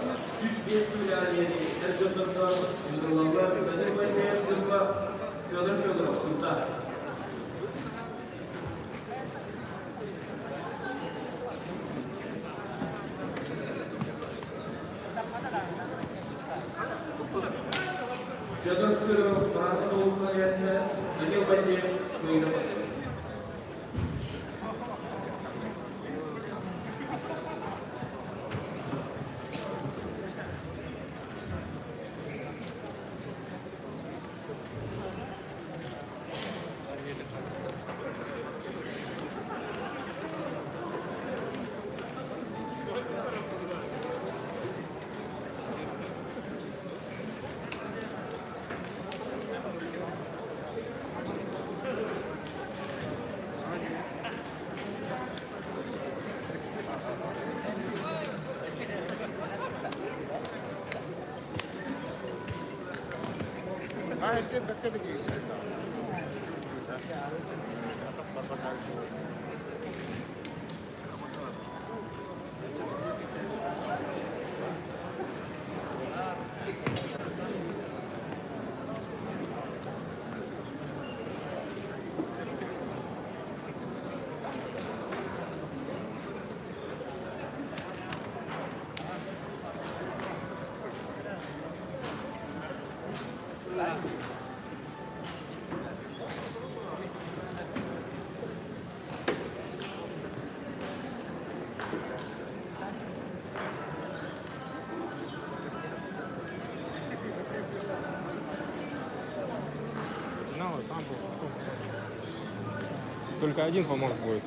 105 миллиардери эр дьоннордор ыҥырыллаллар Данил Моисеев Ньурба, Федор Федоров Сунтаар. Федор Спиров, Баранов Улукна Данил Моисеев Кыйнова. Только один помост будет.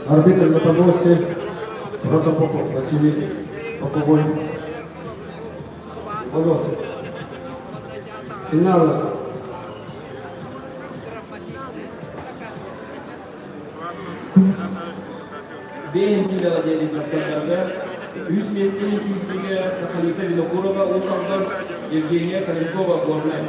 Арбитр на помосте Протопопов Василий Поповой. Иванов. Финал. Бэйэн киилэҕэ диэри дьахталларга үс миэстэни киирсиигэ Сахалита Винокурова Уус Алдан, Евгения Калинкова Горнай.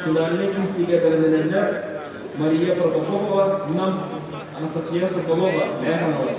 Финальнай киирсиигэ бэлэмнэнэллэр Мария Протопопова, Нам, Анастасия Соколова, Мэҥэ Хаҥалас.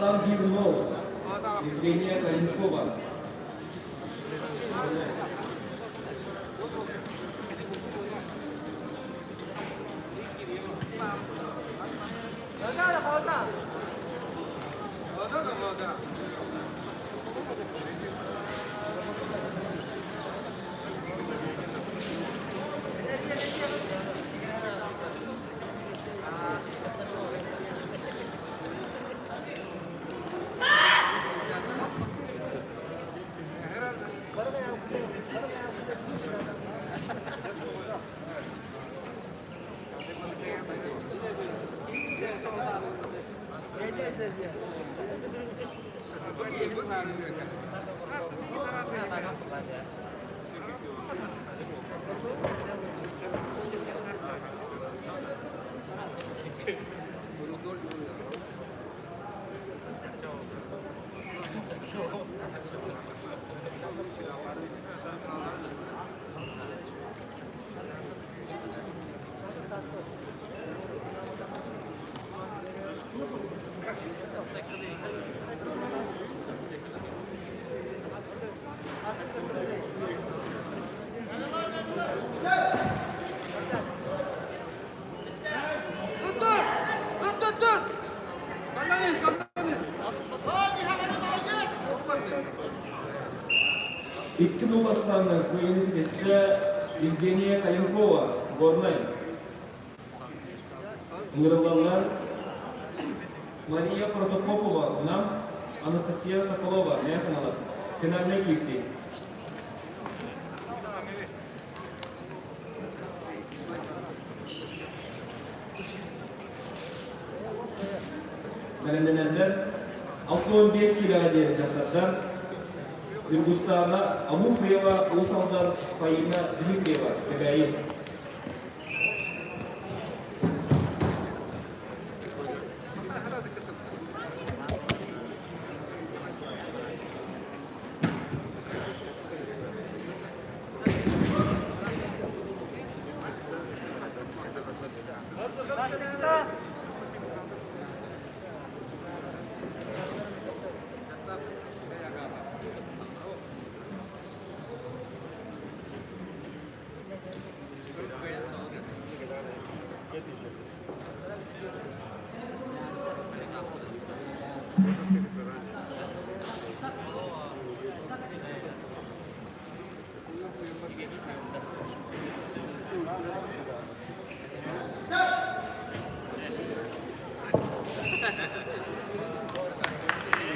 Аслан Гивунов, Евгения Калинкова. Икки Нурластанна кыайыыны ситистэ Евгения Калинкова, Горнай. Ыҥырыллаллар Мария Протопопова, Нам, Анастасия Соколова, Мэханалас, финальнай киирсии. Бэлэмнэнэллэр 65 киилэҕэ диэри дьахтардар Ньургустаана Ануфриева, Уус Алдан, Фаина Дмитриева, Кэбээйи.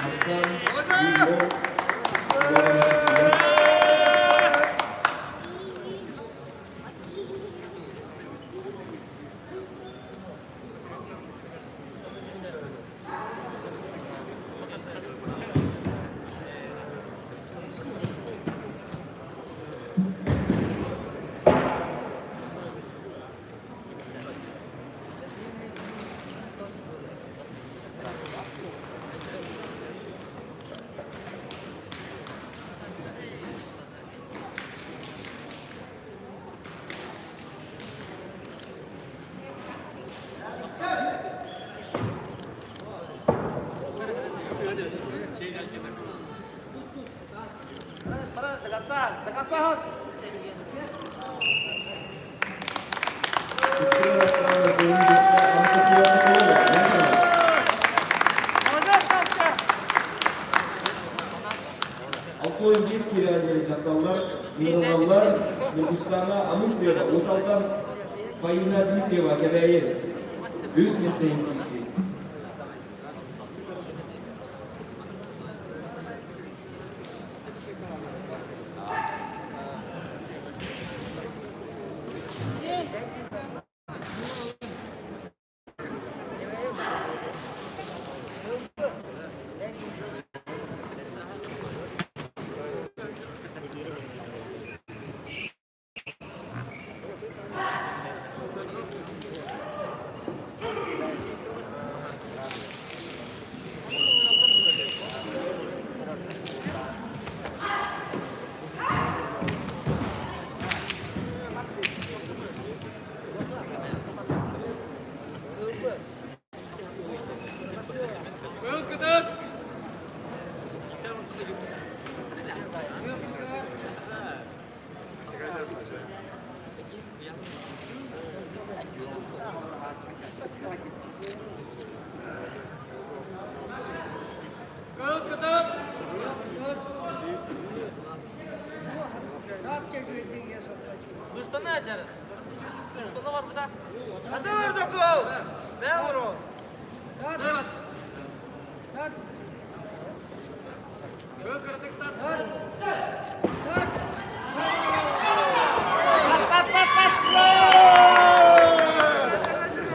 Арсан Юлов, Анастасия. Анастасия Соколова, 65 киилэҕэ диэри дьахталлар, ыҥырыллаллар Ньургустаана Ануфриева, Уус Алдан, Фаина Дмитриева, Кэбээйи. Үс миэстэ иһин киирсии.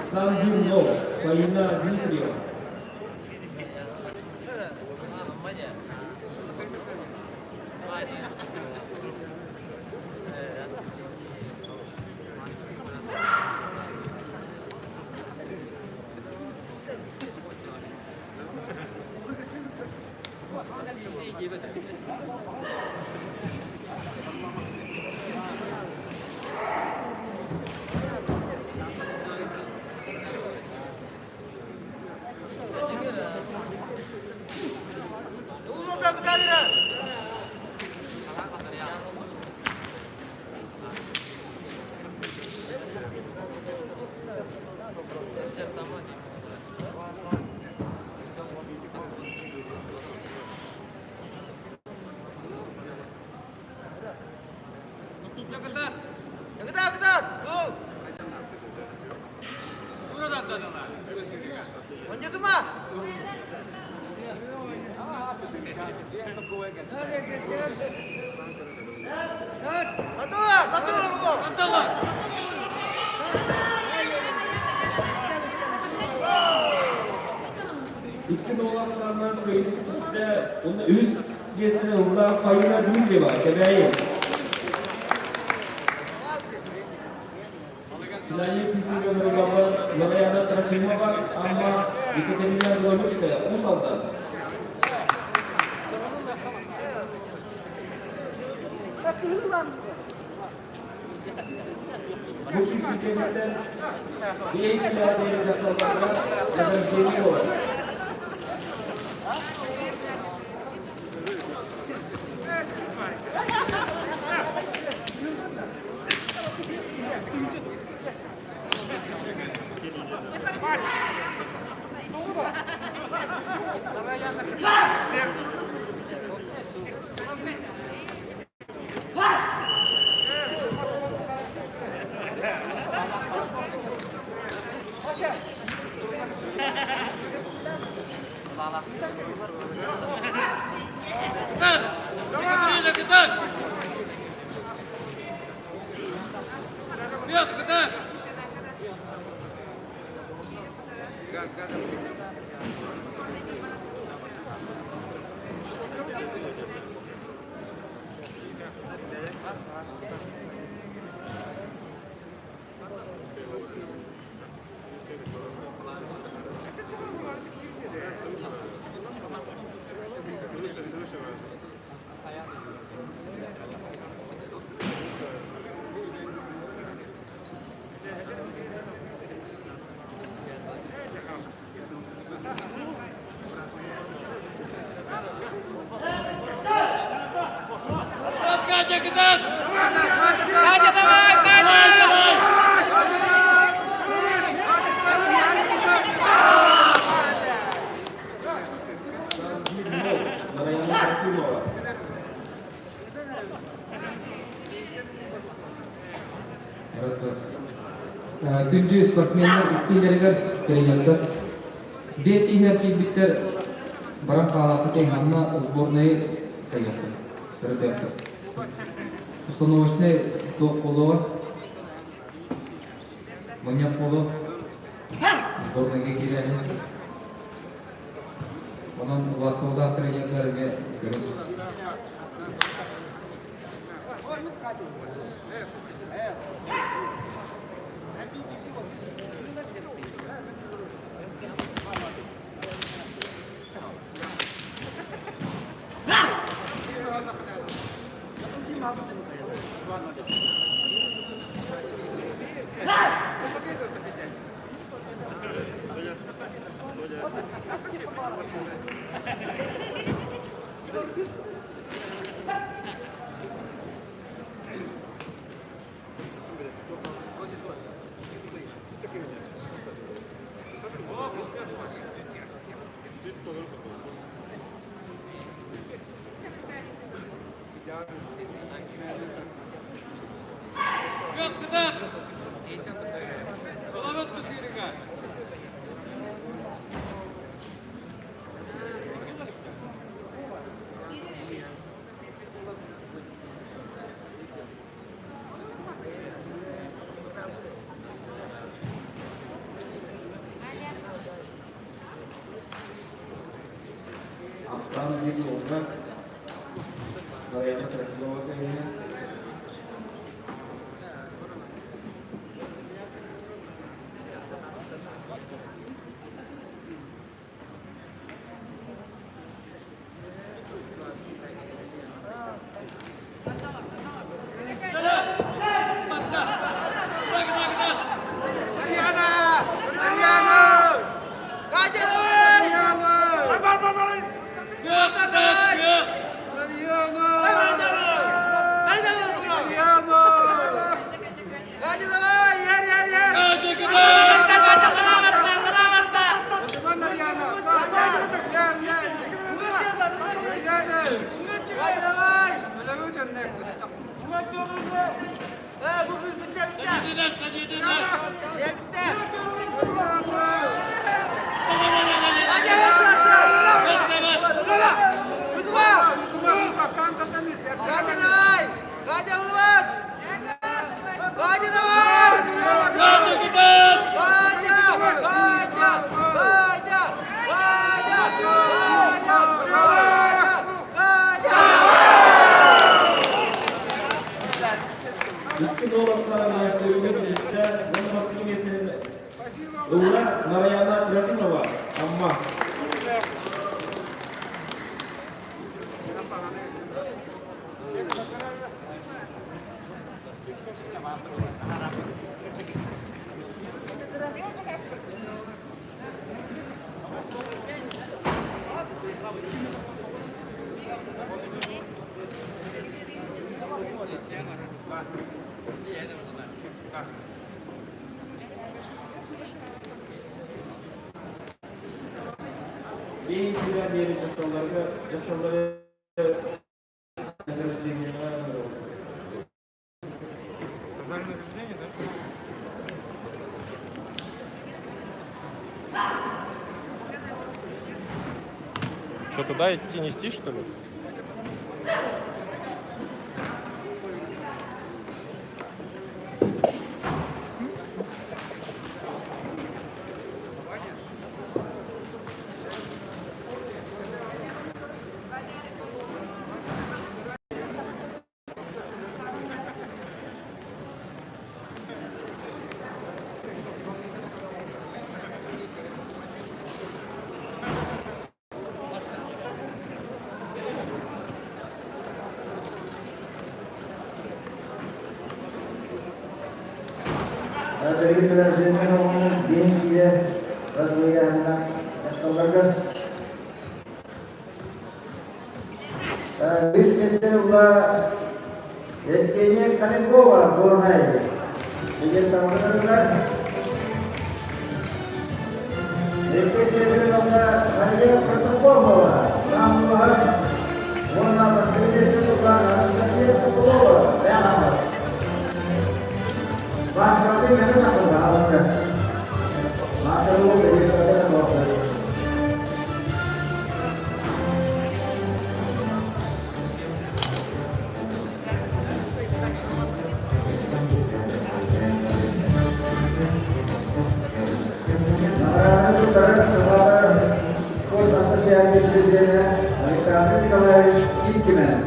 Сан Бюрнов, Фаина Дмитриева. Икки доллар саанынан кыайыы ситистэ уонна үһүс миэстэни ылла Фаина Дмитриева, Кэбээйи. Финальнай киирсиигэ ыҥырыллаллар Лараяна Трофимова, Амма, Екатерина Белолюбская, Уус Алдан. Бу киирсии кэнниттэн биэйкилээх диэри дьахталларга награждение буолар. Нараяна Трофимова. Раз, раз. Күндү спортсменнар истиилэригэр тренердэр биэс иһэр киирбиттэр баран хаалаахха манна сборнайы кайыахпыт көрдөөхпүт. Установочнай туох буолуоҕа? Мунньах буолуо. Сборнайга киирээһин. Онон убаастабыллаах тренердэр эмиэ көрүҥ. Ахсаан биир уолга. Нараяна Трофимова кыыһа. Икки дуоластаах үгэс миэстэ уонна бастакы миэстэни ылла Нараяна Трофимова, Амма. Биһиги диэри дьахталларга дьахталлары награждениеҕа ыҥырабыт. Сказали награждение, да? Что, туда идти нести, что ли? Дорогие оҕону биэн киирэ разлыйаанна дьахталларга Үс миэстэ ула Евгения Калинкова Горнай. Видеосаммытыгар Иккис миэстэ ула Мария Протопопова Намуха уонна бастакы миэстэ ула Анастасия Соколова Бэҕэһэ. Маскалыы кэлэн ахылла аҕыста. Маскалыы бэлиэсэбэ туохтар. Наҕарааданы туттарар Сахалар спорт ассоциация президенэ Александр Николаевич Киткимен.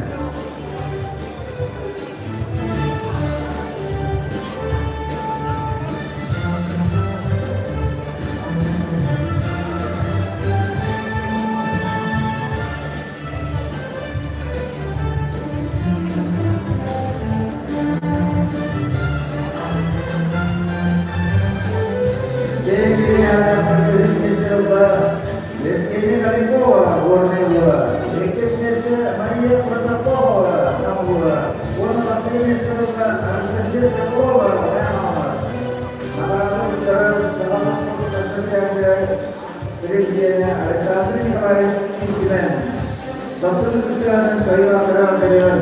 Евгения Каликова, Горнилова, иккис миэстэ Мария Протопопова, Намула, уонна бастакы миэстэ Анастасия Соколова, Ямалас. Наҕарааданы туттарар Саха спорт ассоциация президенэ Александр Николаевич Кузьмин. Дохсун ытысыанын кыайыылаахтара көрүөн.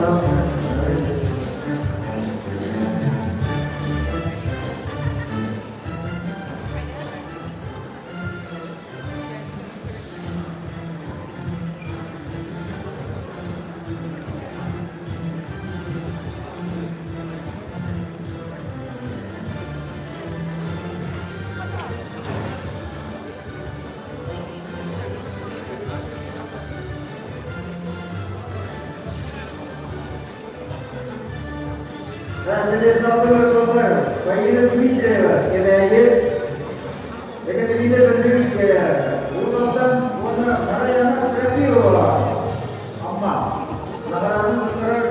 пожалуйста. Фаина Дмитриева, Кэбээйи, Екатерина Берлюшская, Уус Алдан уонна Нараяна Трофимова, Амма. Наҕарааданы туттарар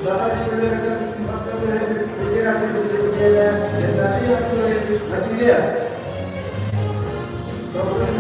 Саха Республикатын Бастакы Федерациятын президенэ Геннадий Анатольевич Васильев. Добрый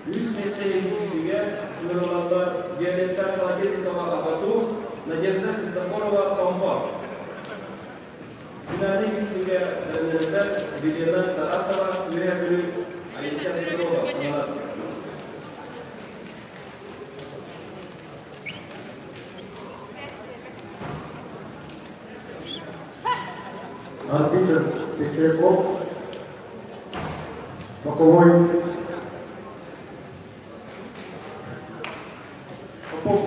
Үс миэстэ иһигэр ыҥырыллаллар Виолетта Колодезникова Абату, Надежда Христофорова Томпо. Финальнай киирсиигэ бэлэмнэнэллэр Елена Тарасова, Үөһээ Бүлүү, Алексей Петрова, Хаҥалас. Арбитр Пестряков, боковой Попов.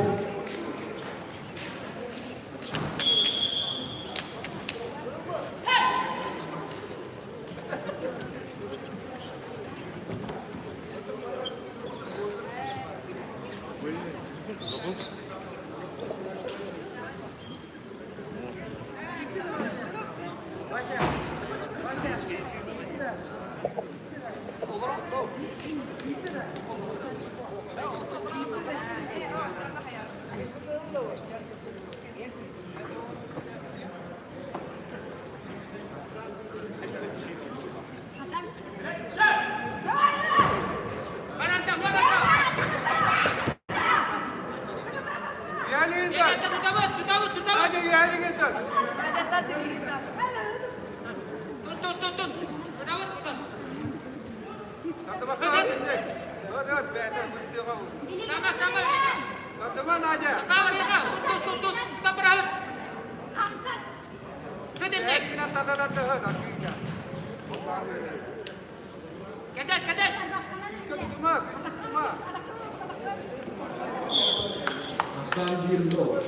Асан Бирнова,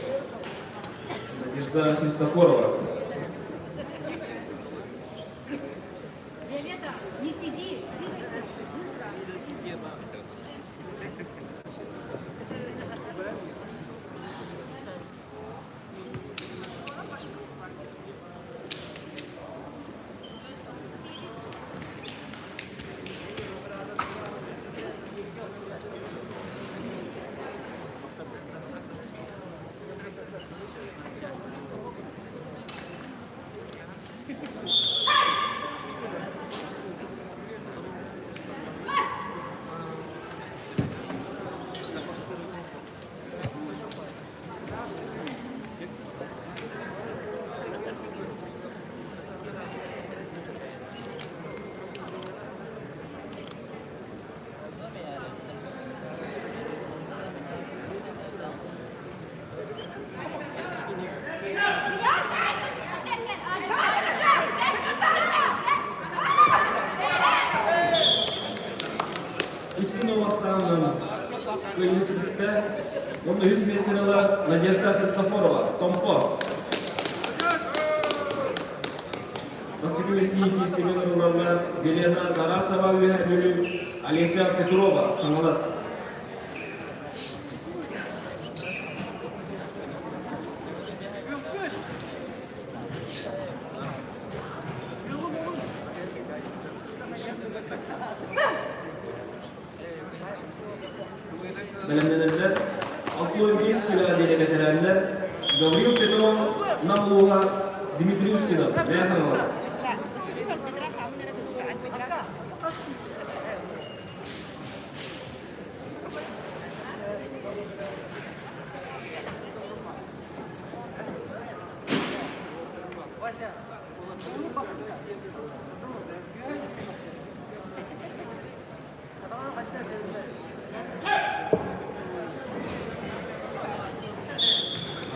Надежда Христофорова. Виолетта, не сиди, двигайся, быстро. Онно үс миэстэни ылар Надежда Христофорова, Томпо. Бастакы миэстэни киирсигэ ылаллар Елена Тарасова Үөһээ Бүлүү, Олеся Петрова, Хаҥалас. Бэлэмнэнэллэр 65 килоҕа диэри бэтэрээннэр Гаврил Петров, Нам улууһа, Дмитрий Устинов, Мэҥэ Хаҥалас.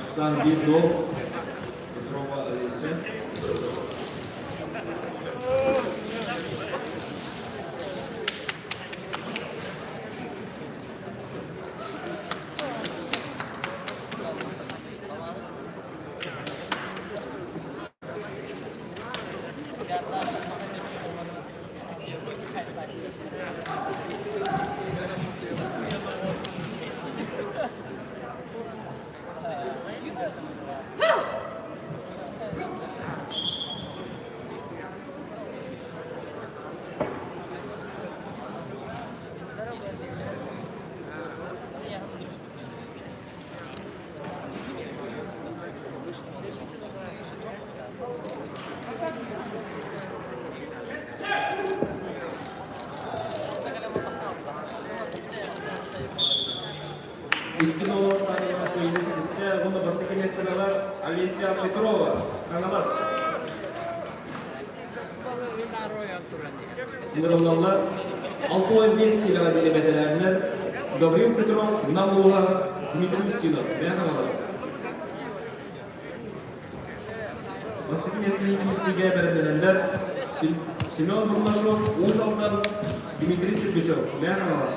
Оксана Бирнов, Петрова Олеся. Икки нолуок стадияҕа кыайыыны ситистэ уонна бастакы миэстэни Олеся Петрова, Хаҥалас. Ыҥырыллаллар 65 киилэҕэ диэри бэтэрээннэр Гаврил Петров, Нам улууһа, Дмитрий Устинов, Мэҥэ Хаҥалас. Бастакы миэстэни киирсиигэ бэлэмнэнэллэр Семен Бурнашов, Уус Алдан, Дмитрий Сергучев, Мэҥэ Хаҥалас.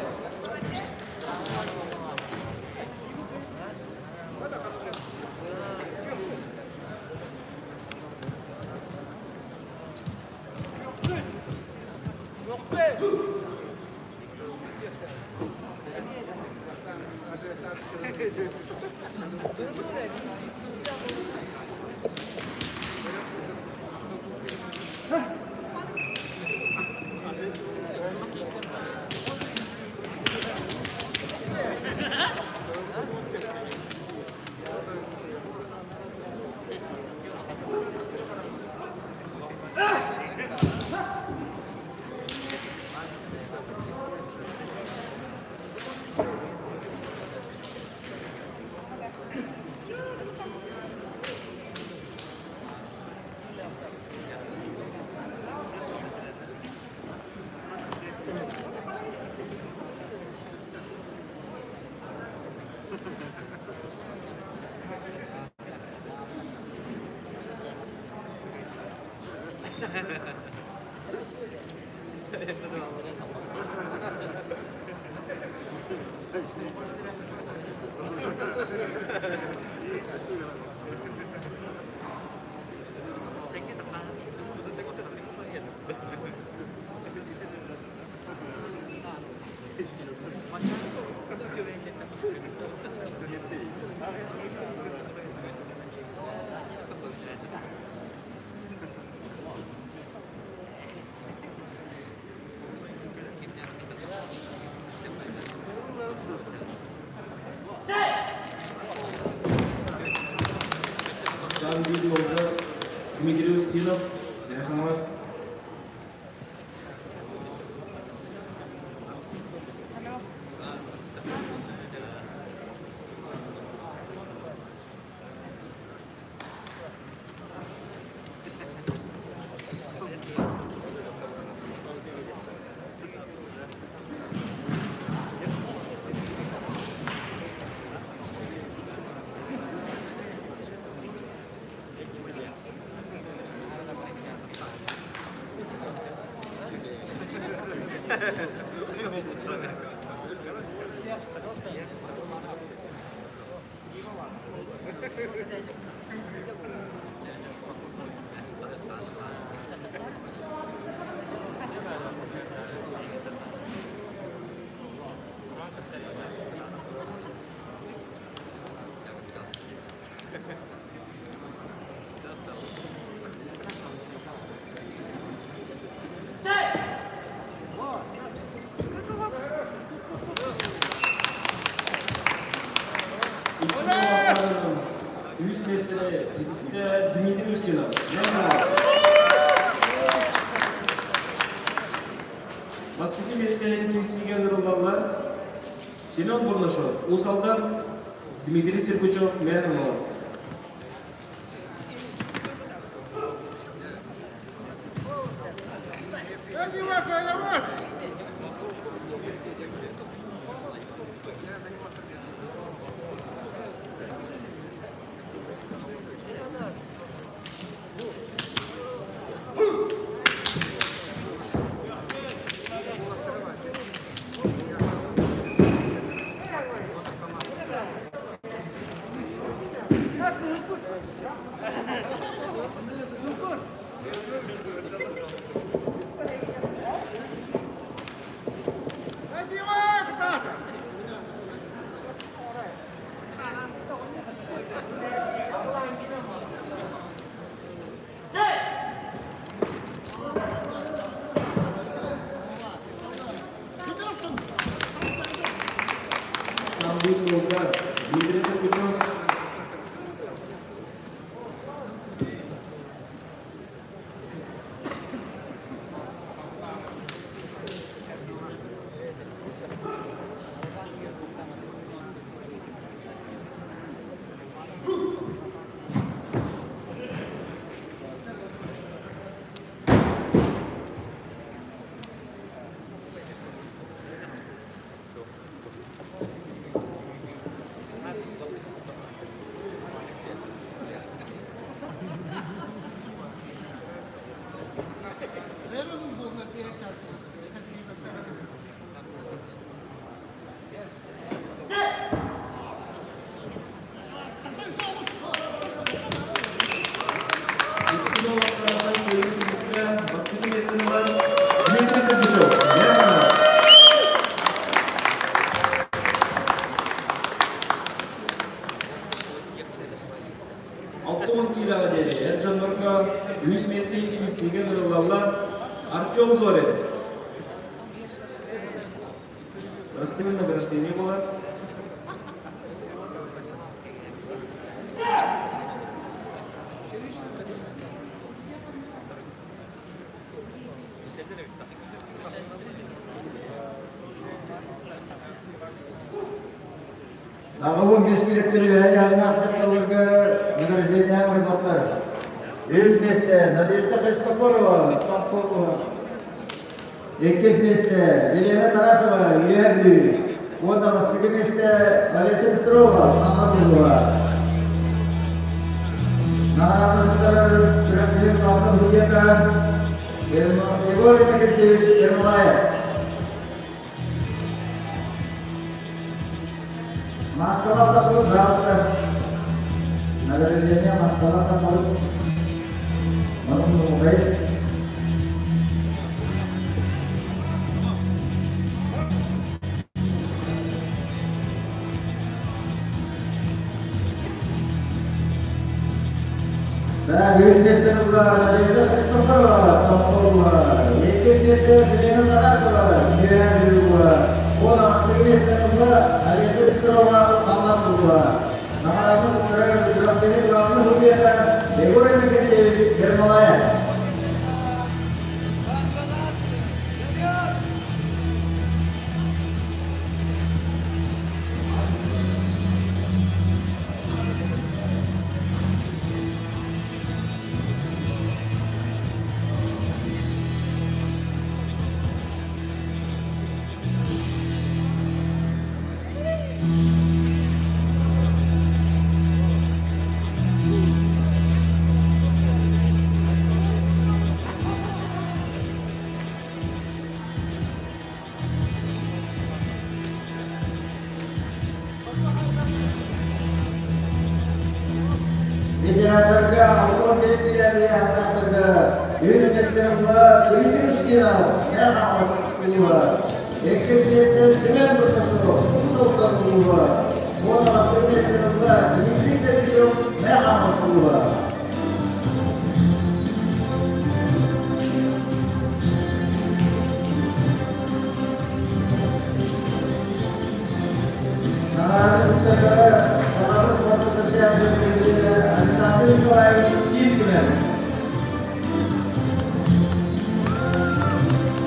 Сан-Диего Дмитрий Устинов, Мэҥэ Хаҥалас. Үс миэстэни итистэ Дмитрий Устинов. Бастакы миэстэни киирсиигэ ыҥырыллаллар Семен Бурнашов, Уус Алдан, Дмитрий Сергучев, Мэҥэ Хаҥалас. Салгыы туруга Дмитрий Сергучев. Бастакы миэстэни ылан Дмитрий Сергучев. 60 киилэҕэ диэри эр дьоннорго үһүс миэстэ иитиллиигэ ыҥырыллаллар Артем Зорин. Расстрелян награждение было. Аҕабын биэс билэттэр үөһэ дьаһаннаах дьахталларга награждение оҥорботтор. Үс миэстэ Надежда Христофорова, Томпо Иккис миэстэ Елена Тарасова, Үөһээ Бүлүү. Уонна бастакы миэстэ Олеся Петрова, Хаҥас улууһа. Наҕараадаларыттар күрэхтэһии улахан судьуйата Егор Иннокентьевич Ермолаев. Москваға тақылып, пожалуйста. Награждение Москваға тақылып. Мұның мұғай. Да, үс миэстэни ылла Надежда Христофорова, Томпо Иккис миэстэ Елена Тарасова, Үөһээ Бүлүү Уон аҕыстыы миэстэни ылла Олеся Петрова, Хаҥалас улууһа. Наҕарааданы туттарар күрэхтэһии главный судьята Егор Иннокентьевич Ермолаев. Ветераннарга 65 килэни ыйааһыннаахтарга үһүс миэстэни ылла Дмитрий Устинов, Мэҥэ-Хаҥалас улууһа. Иккис миэстэ Семен Бурнашов, Уус Алдан улууһа. Уонна бастакы миэстэни ылла Дмитрий Саввичев, Мэҥэ-Хаҥалас улууһа. Наҕараада туттарыыга Сахабыт спорт ассоциация президенэ Александр Николаевич Киркинен.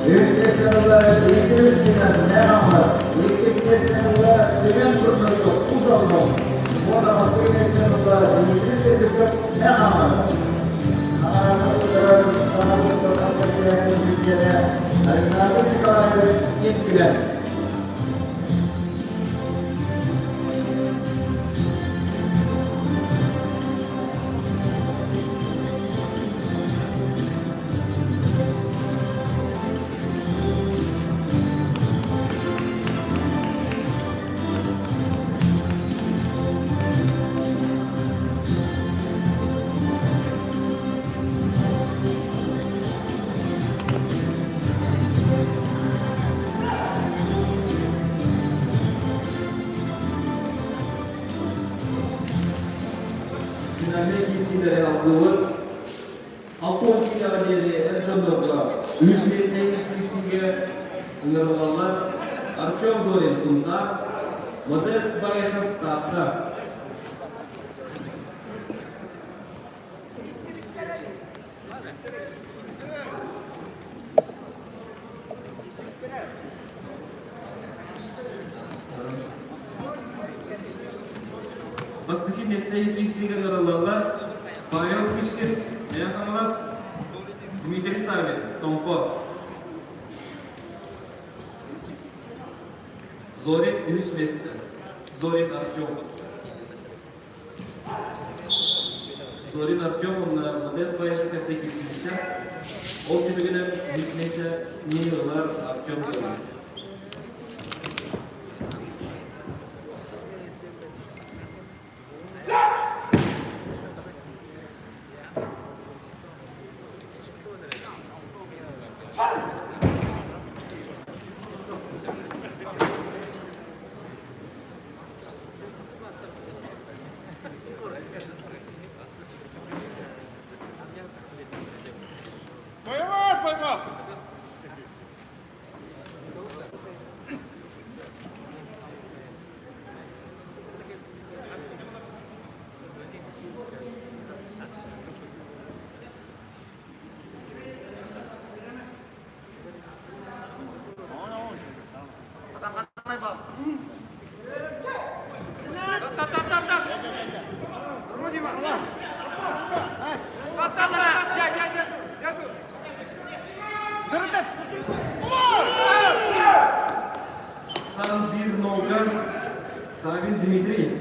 Үһүс миэстэни ылла Дмитрий Устинов, Мэҥэ-Хаҥалас. Иккис миэстэни ылла Семен Бурнашов, Уус Алдан. Уонна бастакы миэстэни ылла Дмитрий Сергучев, Мэҥэ-Хаҥалас. Наҕараада туттарар Сахабыт спорт ассоциация президенэ Александр Николаевич Киркинен. Финальнай киирсиилэри алдылыбыт. Алтон киинэҕэ диэри эр дьоннорго үс миэстэни киирсиигэ ыҥырыллаллар Артем Зорин Сунтаар, Модест Баишев Таатта. Бастакы миэстэни киирсиигэ ыҥырыллаллар Павел Кычкин, Мэҥэ Хаҥалас, Дмитрий Саввин, Томпо. Зорин үһүс миэстэ. Зорин Артем. Зорин Артем уонна Модест Баишев эрдэ киирсибиттэр. Ол түмүгүнэн үһүс миэстэни ылар Артем Зорин. Сан-Бир-Нолган Савин Дмитрий.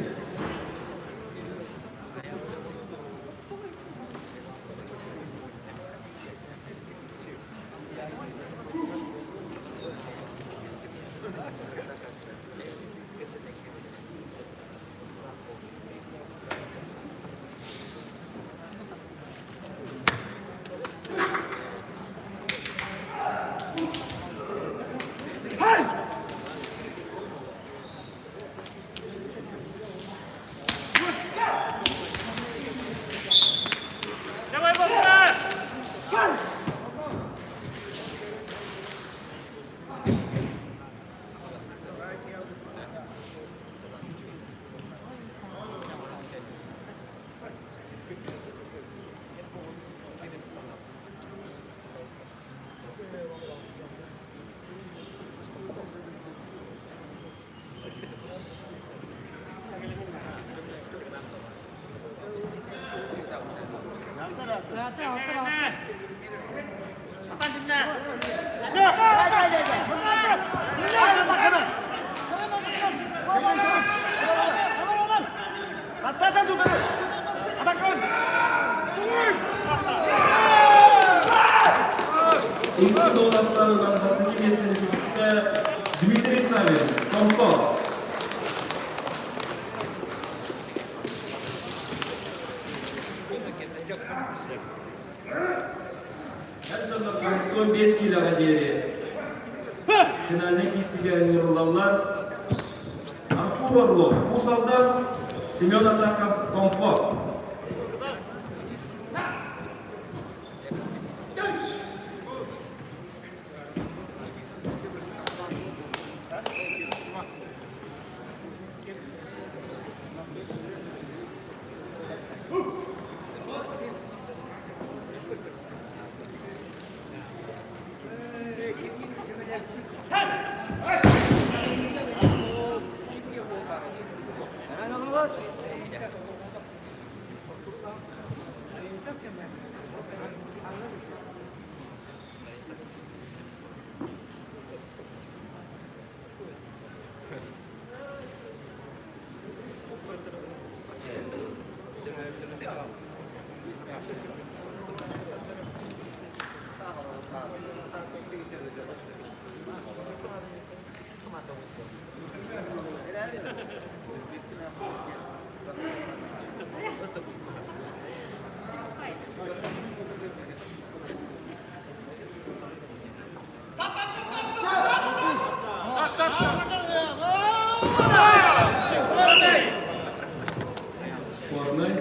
Икки доллар бастакы миэстэни ситистэ Дмитрий Савин, Томпо. Эр дьоннорго 15 киилэҕэ диэри финальнай киирсиигэ ыҥырыллаллар. Артур Орлов, Уус Алдан, Семен Атаков, Томпо. Спорный.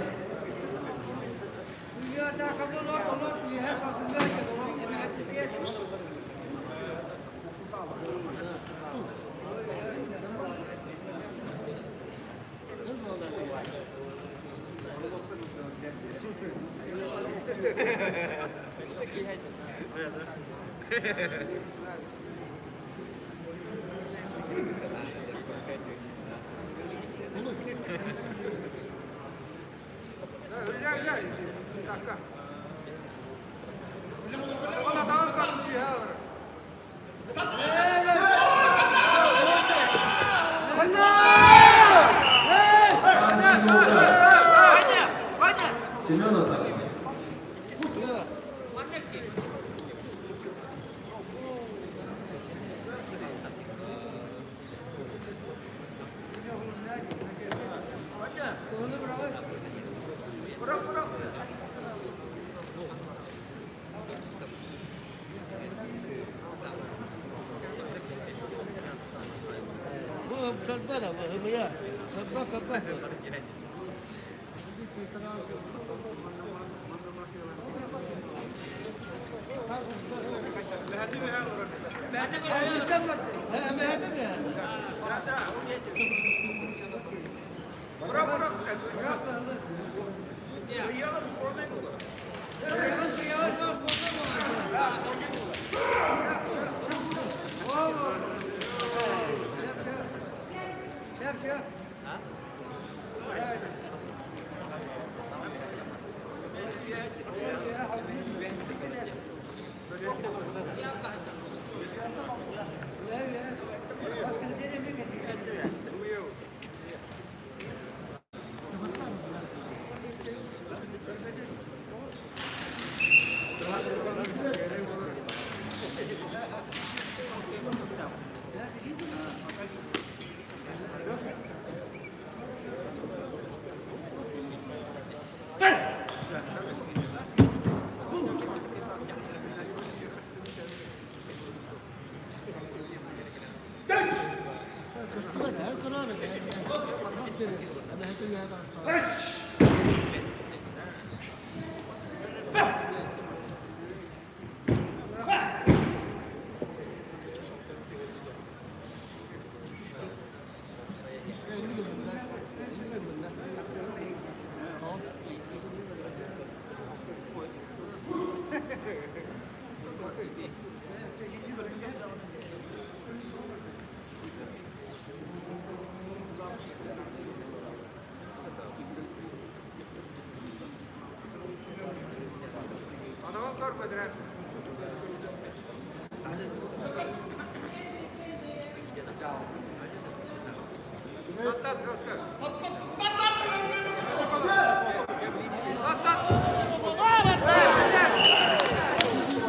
Семен Атаков.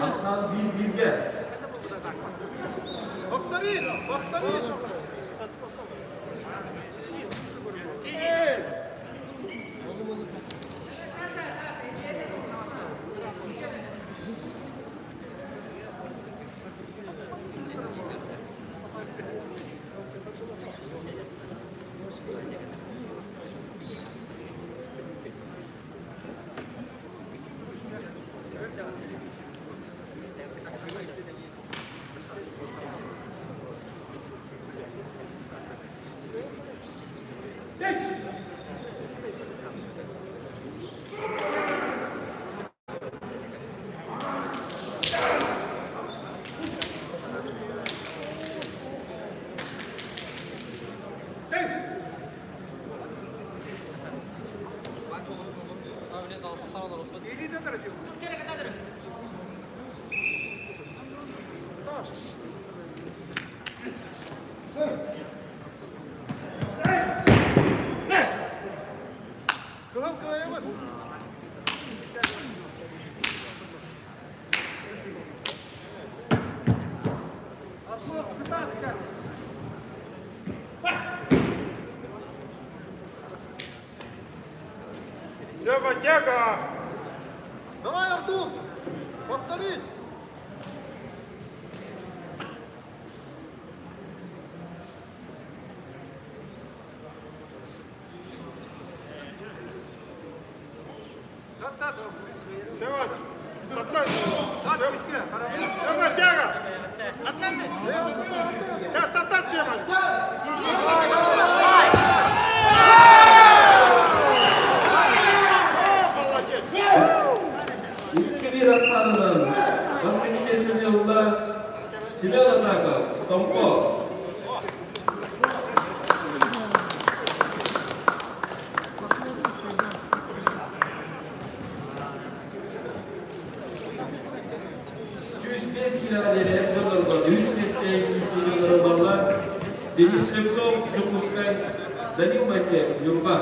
Ахсаан биир-бииргэ. Сема, тяга! Давай, Артур! Повтори! Сема, тяга! Та-та-та, Сема! Икки биир ахсаанынан бастакы миэстэни ылла Семен Атаков, Томпо. 105 килоға диэри эр дьоннорго үс миэстэ киирсиини ылаллар. Денис Слепцов, Дьокуускай, Данил Моисеев, Ньурба.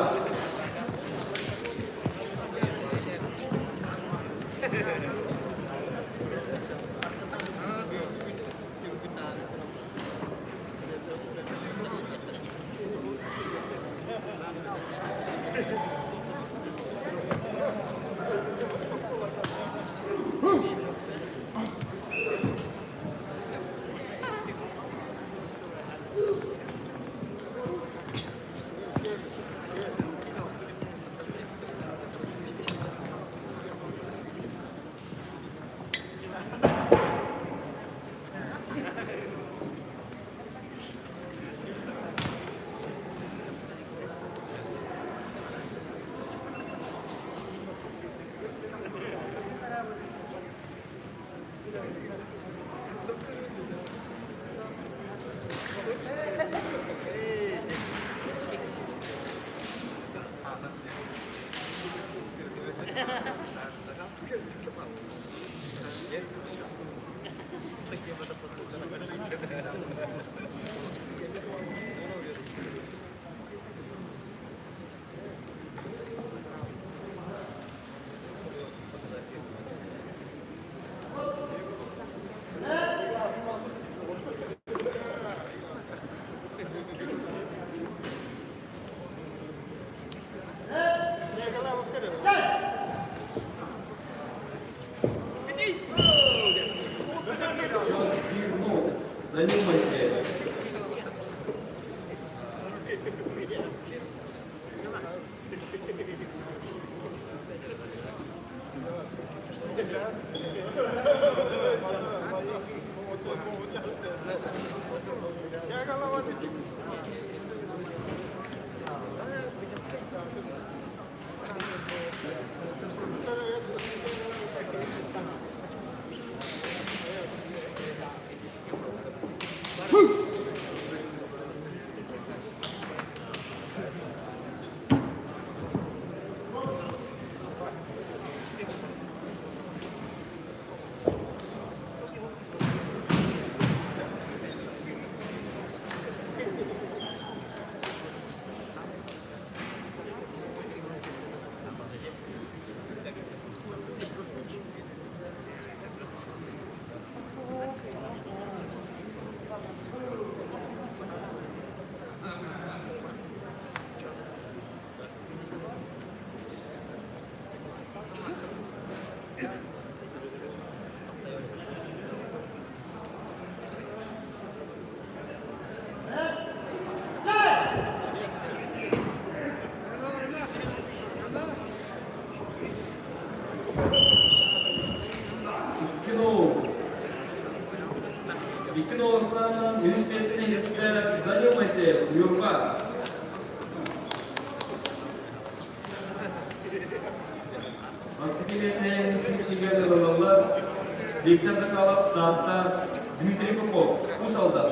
Данил Моисеев. Икки Новостанынан үс миэстэни иһистэ Данил Моисеев, Ньурба. Бастакы миэстэнэн киирсиигэ ылыллар Виктор Докалов, Таатта, Дмитрий Попов, Уус Алдан.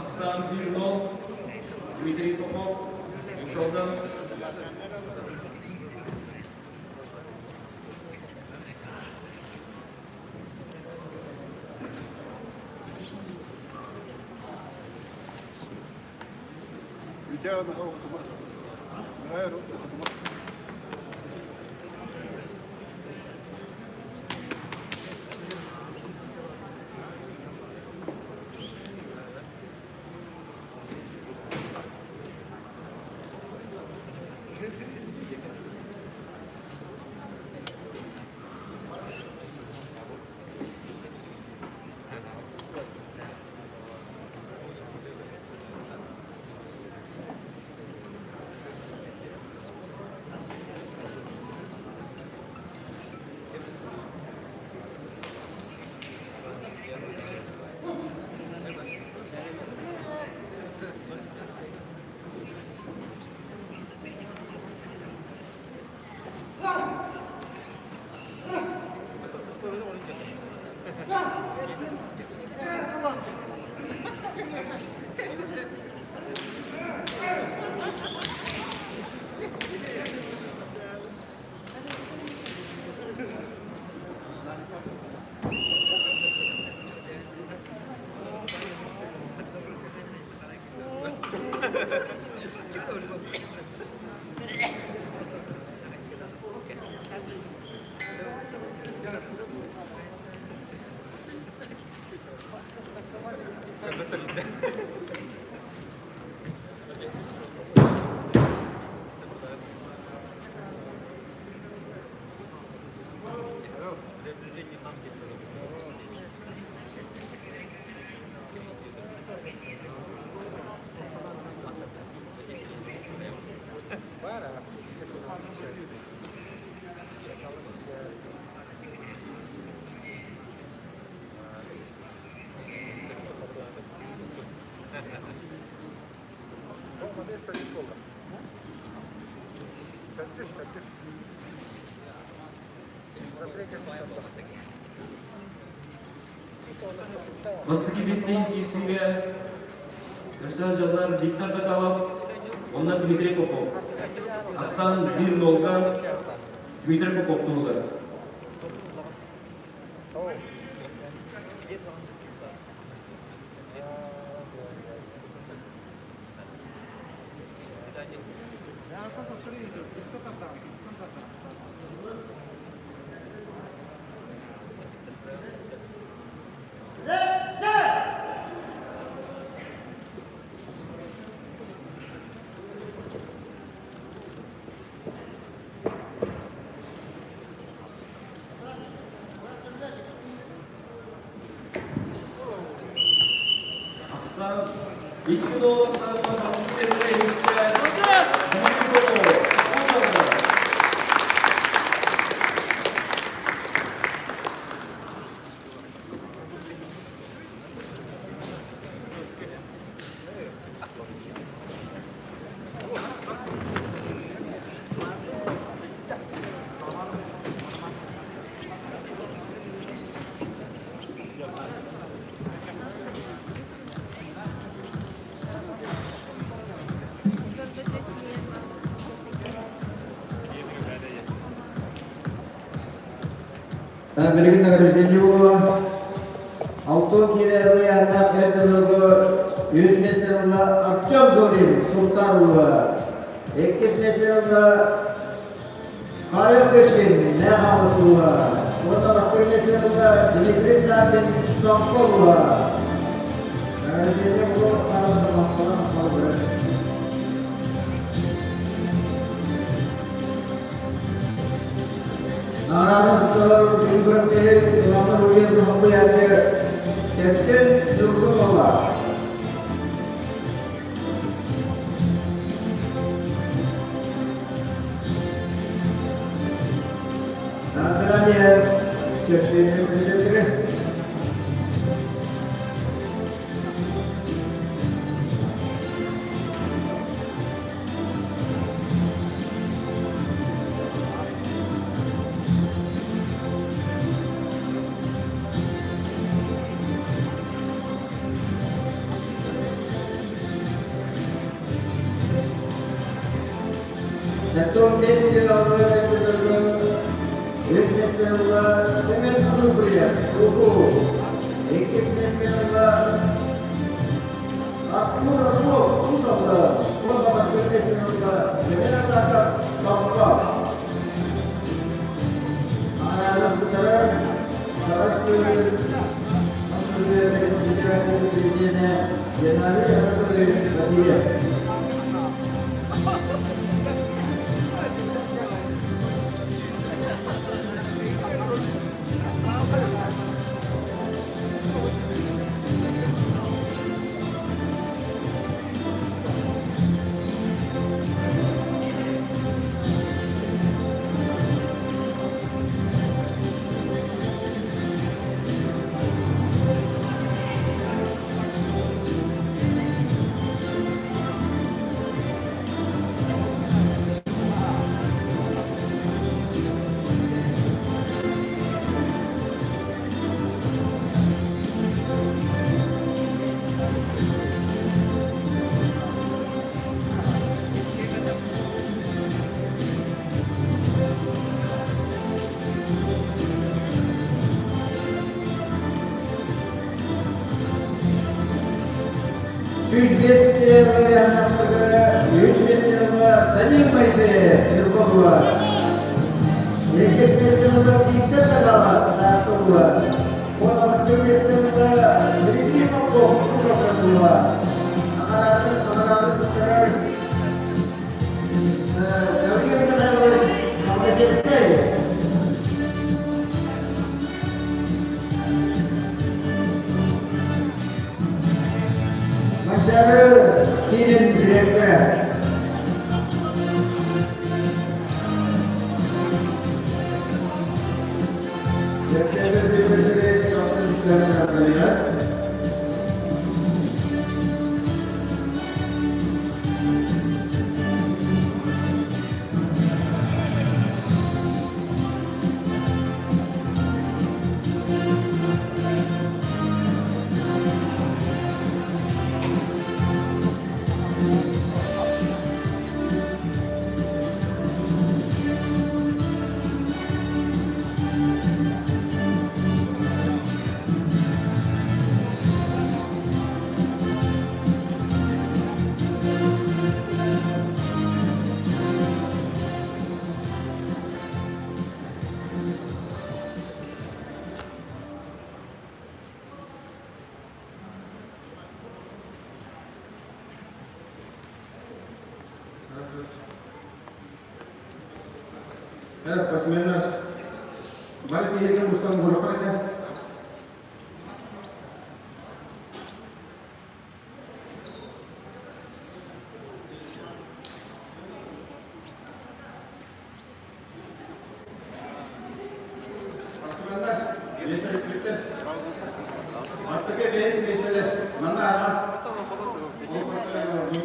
Ахсаан 1-0 Дмитрий Попов, Уус-Алдан. Бастакы биэстэн киирсиигэ өссө дьыллар Виктор Бакалов уонна Дмитрий Попов. Ахсаан биир нолга Дмитрий Попов туһугар. Ахсаан икки доллар саҕаттан бастакы миэстэ иһистэ Дмитрий Попов. Уус-Алдан. Билигин награждение буолуо. Алтон киинэ ыйааннаах эр дьоннорго үс миэстэни ылла Артем Зорин, Султан улууһа. Иккис миэстэни ылла Павел Кышкин, Мэҥэ Хаҥалас улууһа. Уонна бастакы миэстэни ылла Дмитрий Саввин, Томпо улууһа. Награждение буолуо Хаҥалас Москвадан халбыры. Наҕараада тутталар күн күрэхтэһи Иванна Гурьевна холбуйааччы Кэскил Ньургун уола. Наҕараада иһэр чөппүөнү күнүтэ 75 килоҕа үс миэстэни ылла Семен Ануфриев, Суку. Иккис миэстэни ылла Артур Орлов, Уус Алдан. Уонна бастакы миэстэни ылла Семен Атаков, Томпо. Наҕараада туттарар Саха Республикатын Федерациятын президенэ Геннадий Анатольевич Васильев. 105 километрга 105 километрга Данил Моисеев Ньурбалуа. Иккис миэстэни Виктор Казалов Таатталуа. Уон миэстэни Дмитрий Попов Уус-Алдануа. Анараатын анараатын туттарар Гаврил Михайлович Магдасевскай. Манчаары киинин дириэктэрэ. Чэпчэки бүлүүтүлэри тохсун Спортсменнар бары биһиги мустан буруохха этэ. Спортсменнар, миэстэлэспиттэр. Бастакы бэйэс миэстэлэр манна араас ол ордук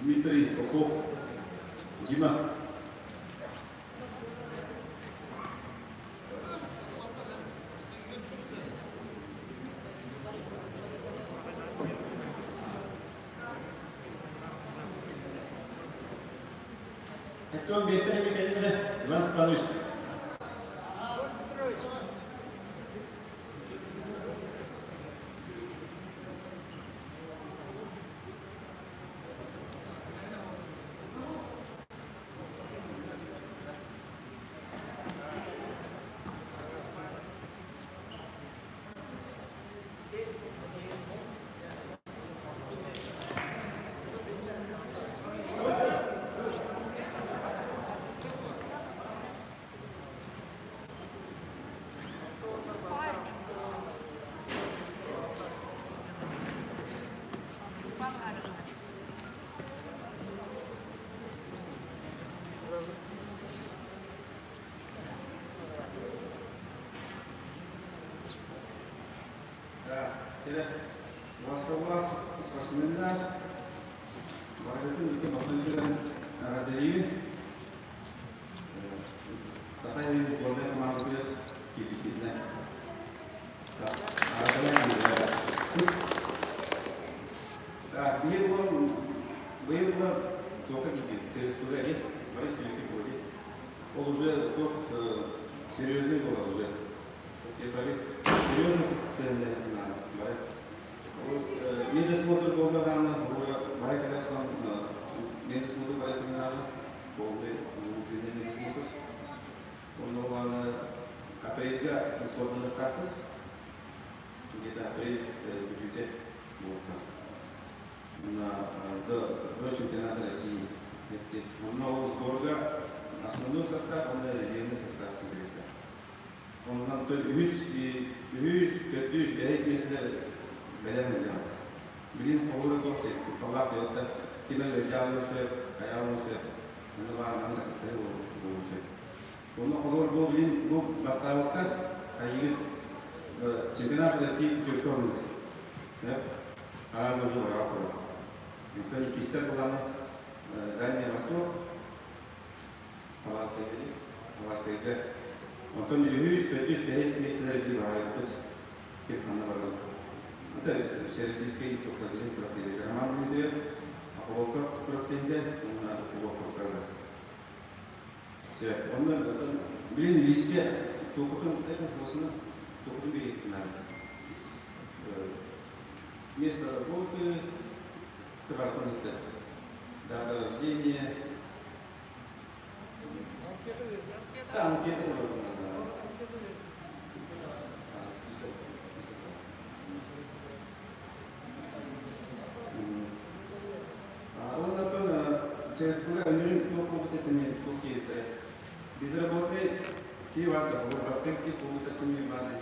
Дмитрий Попов, Дима. Эттон биэстэн эмиэ кэллилэр Иван Степанович. Теле Востокла спортсменнар барытын ити басылдыран эҕэрдэлиибин. Саха сирин сборнай хамаандатыгар киирбиккитинэн. Биһи булан быйыл булан туохха киирдибит? ЦСКА бары силики буолди. Ол уже туох серьезный буолар уже. Бары серьезно сцены бары. Медосмотр буолла даҕаны, бары кэлэ охсон медосмотр бары кэлин полный медосмотр. Онно улаана апрельга сборданыахтаахпыт. Где-то апрель бүтүүтэ буолта. На до чемпионата России. Онно ол сборга основной состав, онно резервный состав киирбиттэр. Онтон үһүс, үһүс, төрдүс, бэһис миэстэлэр бэлэм сылдьаҕыт. Билин холобура туох кутталлаах тойоттор ким эрэ ыалдьаалыан сөп, хайаалыан сөп, онно баар манна кыстаһыы буолуон сөп. Онно холобур бу билин бу бастаабыттар хайыгыт чемпионат России түөркэ орунна. Сөп. Араас уже бараҕа буолар. Онтон иккистэр буланы Дальний Восток Хабаровскайга. Онтон үһүс, төрдүс, бэһис миэстэлэр биир баҕайыппыт. Ким ханна барар. Это всероссийскай күрэхтэһиитэ күрэхтэһиитэ. Роман Дмитриев Охолокко күрэхтэһиитэ уонна Кубок Кавказа. Все. Онно билин лиискэ туохутун это осына туохутун биһиктин Место работы, товарконекта, дата рождения, Да, анкета надо. Список, список. Оннотон ЦСКА өнүрүн туох буолбут этими туох диэбиттэрэ. Безработный кии баар да, бастыҥ кис буолбуттар кими баар да.